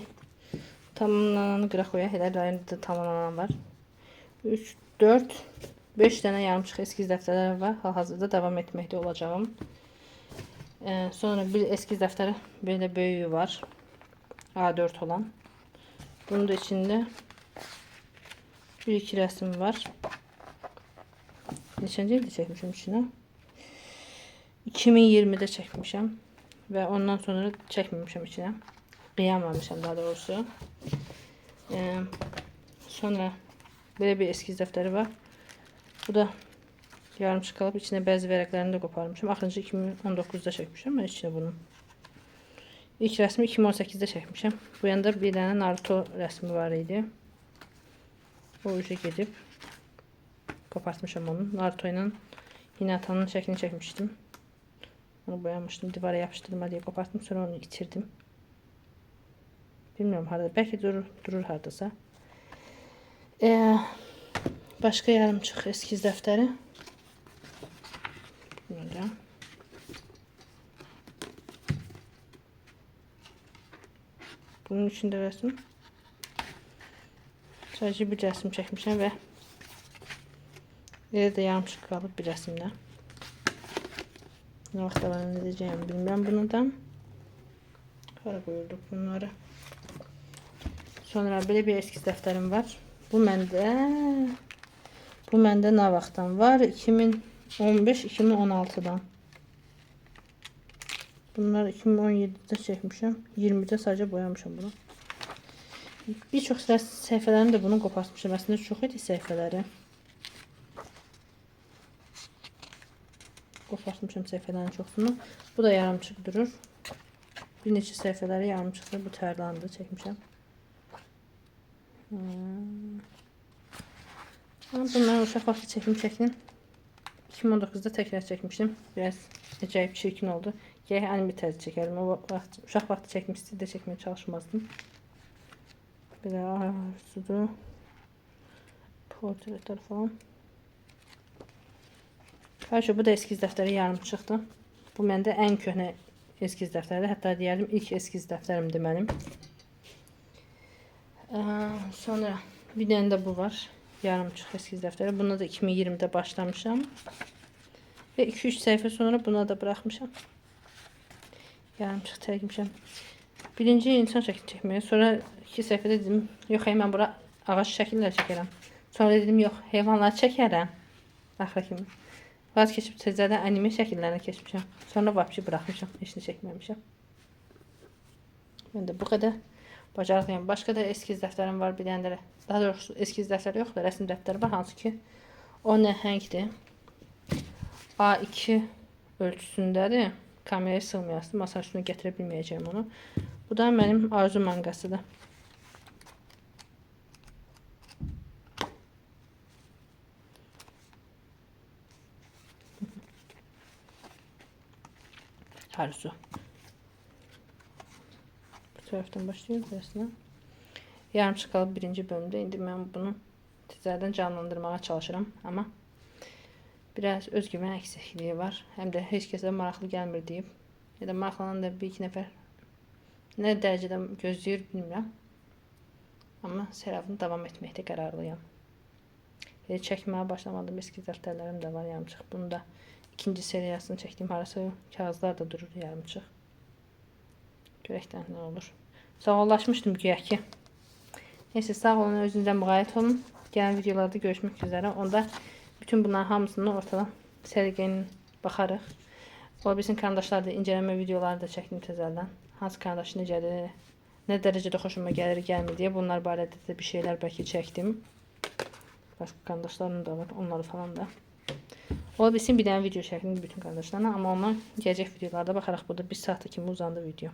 tamamlananı qıraq qoyaq. Elə rayonda tamamlanan var. 3, 4, 5 dənə yarımçıq eskiz dəftərləri var. Hal-hazırda davam etməkdə olacağım. Sonra bir eskiz dəftəri belə böyüyü var. A4 olan. Bunun da içində bir iki rəsm var. Neçənci ildə çəkmişim içinə? 2020'də çəkmişəm və ondan sonra çəkməmişəm içinə. Qıyamamışam daha doğrusu. Sonra belə bir eskiz dəftəri var. Bu da yarımçıq qalıb. İçinə bəzi vərəqlərini də qoparmışam. Axırıncı 2019-da çəkmişəm mən içinə bunu. İlk rəsmi 2018-də çəkmişəm. Bu yanda bir dənə Naruto rəsmi var idi. O işə gedib. Qopartmışam onu. Naruto ilə Hinatanın şəklini çəkmişdim. Onu boyamışdım. Divara yapışdırma deyə qopartdım. Sonra onu itirdim. Bilmiyorum harada. Bəlkə durur hardasa. Başqa yarımçıq eskiz dəftəri. Bunu da. Bunun içində rəsm. Sadəcə bir rəsm çəkmişəm və elə də yarımçıq qalıb bir rəsmdə. Nə vaxt davam edəcəyimi bilmirəm bunu da. Hara qoyurduq bunları. Sonra belə bir eskiz dəftərim var. Bu məndə nə vaxtdan var? 2015-2016-dan. Bunları 2017-də çəkmişəm. 20-də sadəcə boyamışam bunu. Bir çox səhifələrini də bunu qopartmışam. Əslində çox idi səhifələri. Qopartmışam səhifələrin çoxunu. Bu da yarımçıq durur. Bir neçə səhifələri yarımçıqdır. Bu tərlandı, çəkmişəm. Bunları uşaq vaxtı çəkim şəklin 2019-da təkrar çəkmişdim. Biraz əcəib çirkin oldu. Gərək anime tərzi çəkərdim. O vaxt, uşaq vaxtı çəkmişdi də çəkməyə çalışmazdım. Belə arzudur. Portretlər falan. Qarşı, bu da eskiz dəftəri yarımçıqdır. Bu məndə ən köhnə eskiz dəftəridir. Hətta deyərdim ilk eskiz dəftərimdir mənim. Sonra bir dənə də bu var. Yarımçıq eskiz dəftəri. Buna da 2020-də başlamışam. Və 2-3 səhifə sonra buna da bıraxmışam. Yarımçıq çəkmişəm. Birinci insan şəkli çəkməyə. Sonra 2 səhifədə dedim, yox, hey, mən bura ağac şəkillər çəkərəm. Sonra dedim, yox, heyvanlar çəkərəm. Axıra kimi. Vazgeçib təzədən anime şəkillərinə keçmişəm. Sonra vapşi bıraxmışam. Heç nə çəkməmişəm. Mən də bu qədər bacarıqlıyam. Başqa da eskiz dəftərim var bir dənə də. Daha doğrusu eskiz dəftəri yox da rəsm dəftəri var. Hansı ki o nəhəngdir. A2 ölçüsündədir. Kameraya sığmayasın. Masa üstünə gətirə bilməyəcəyim onu. Bu da mənim arzu manqasıdır. Arzu. Bu tərəfdən başlayıyorum rəsmə. Yarımçıq qalıb birinci bölümdə. İndi mən bunu təzədən canlandırmağa çalışıram. Amma biraz özgüvən əksikliyi var. Həm də heç kəsə maraqlı gəlmir deyib. Ya da maraqlanan da bir iki nəfər nə dərəcədə gözləyir bilmirəm. Amma serialını davam etməkdə qərarlıyam. Elə çəkməyə başlamadım. Eskiz dəftərlərim də var yarımçıq. Bunu da ikinci seriyasını çəkdiyim harasa kağızlar da durur yarımçıq. Görək də nə olur. Sağollaşmışdım güya ki. Neyse, sağ olun, özünüzə müğayət olun. Gələn videolarda görüşmək üzrə. Onda bütün bunların hamısını ortadan səliqə ilə baxarıq. Ola bilsin karandaşlar da incələmə videoları da çəkdim təzəldən. Hansı karandaş necədir, nə dərəcədə xoşuma gəlir, gəlmir deyə bunlar barədə də bir şeylər bəlkə çəkdim. Başqa karandaşlarım da var, onları falan da. Ola bilsin bir dənə video çəkdim bütün karandaşlarla, amma ona gələcək videolarda baxaraq. Burada bir saata kimi uzandı video.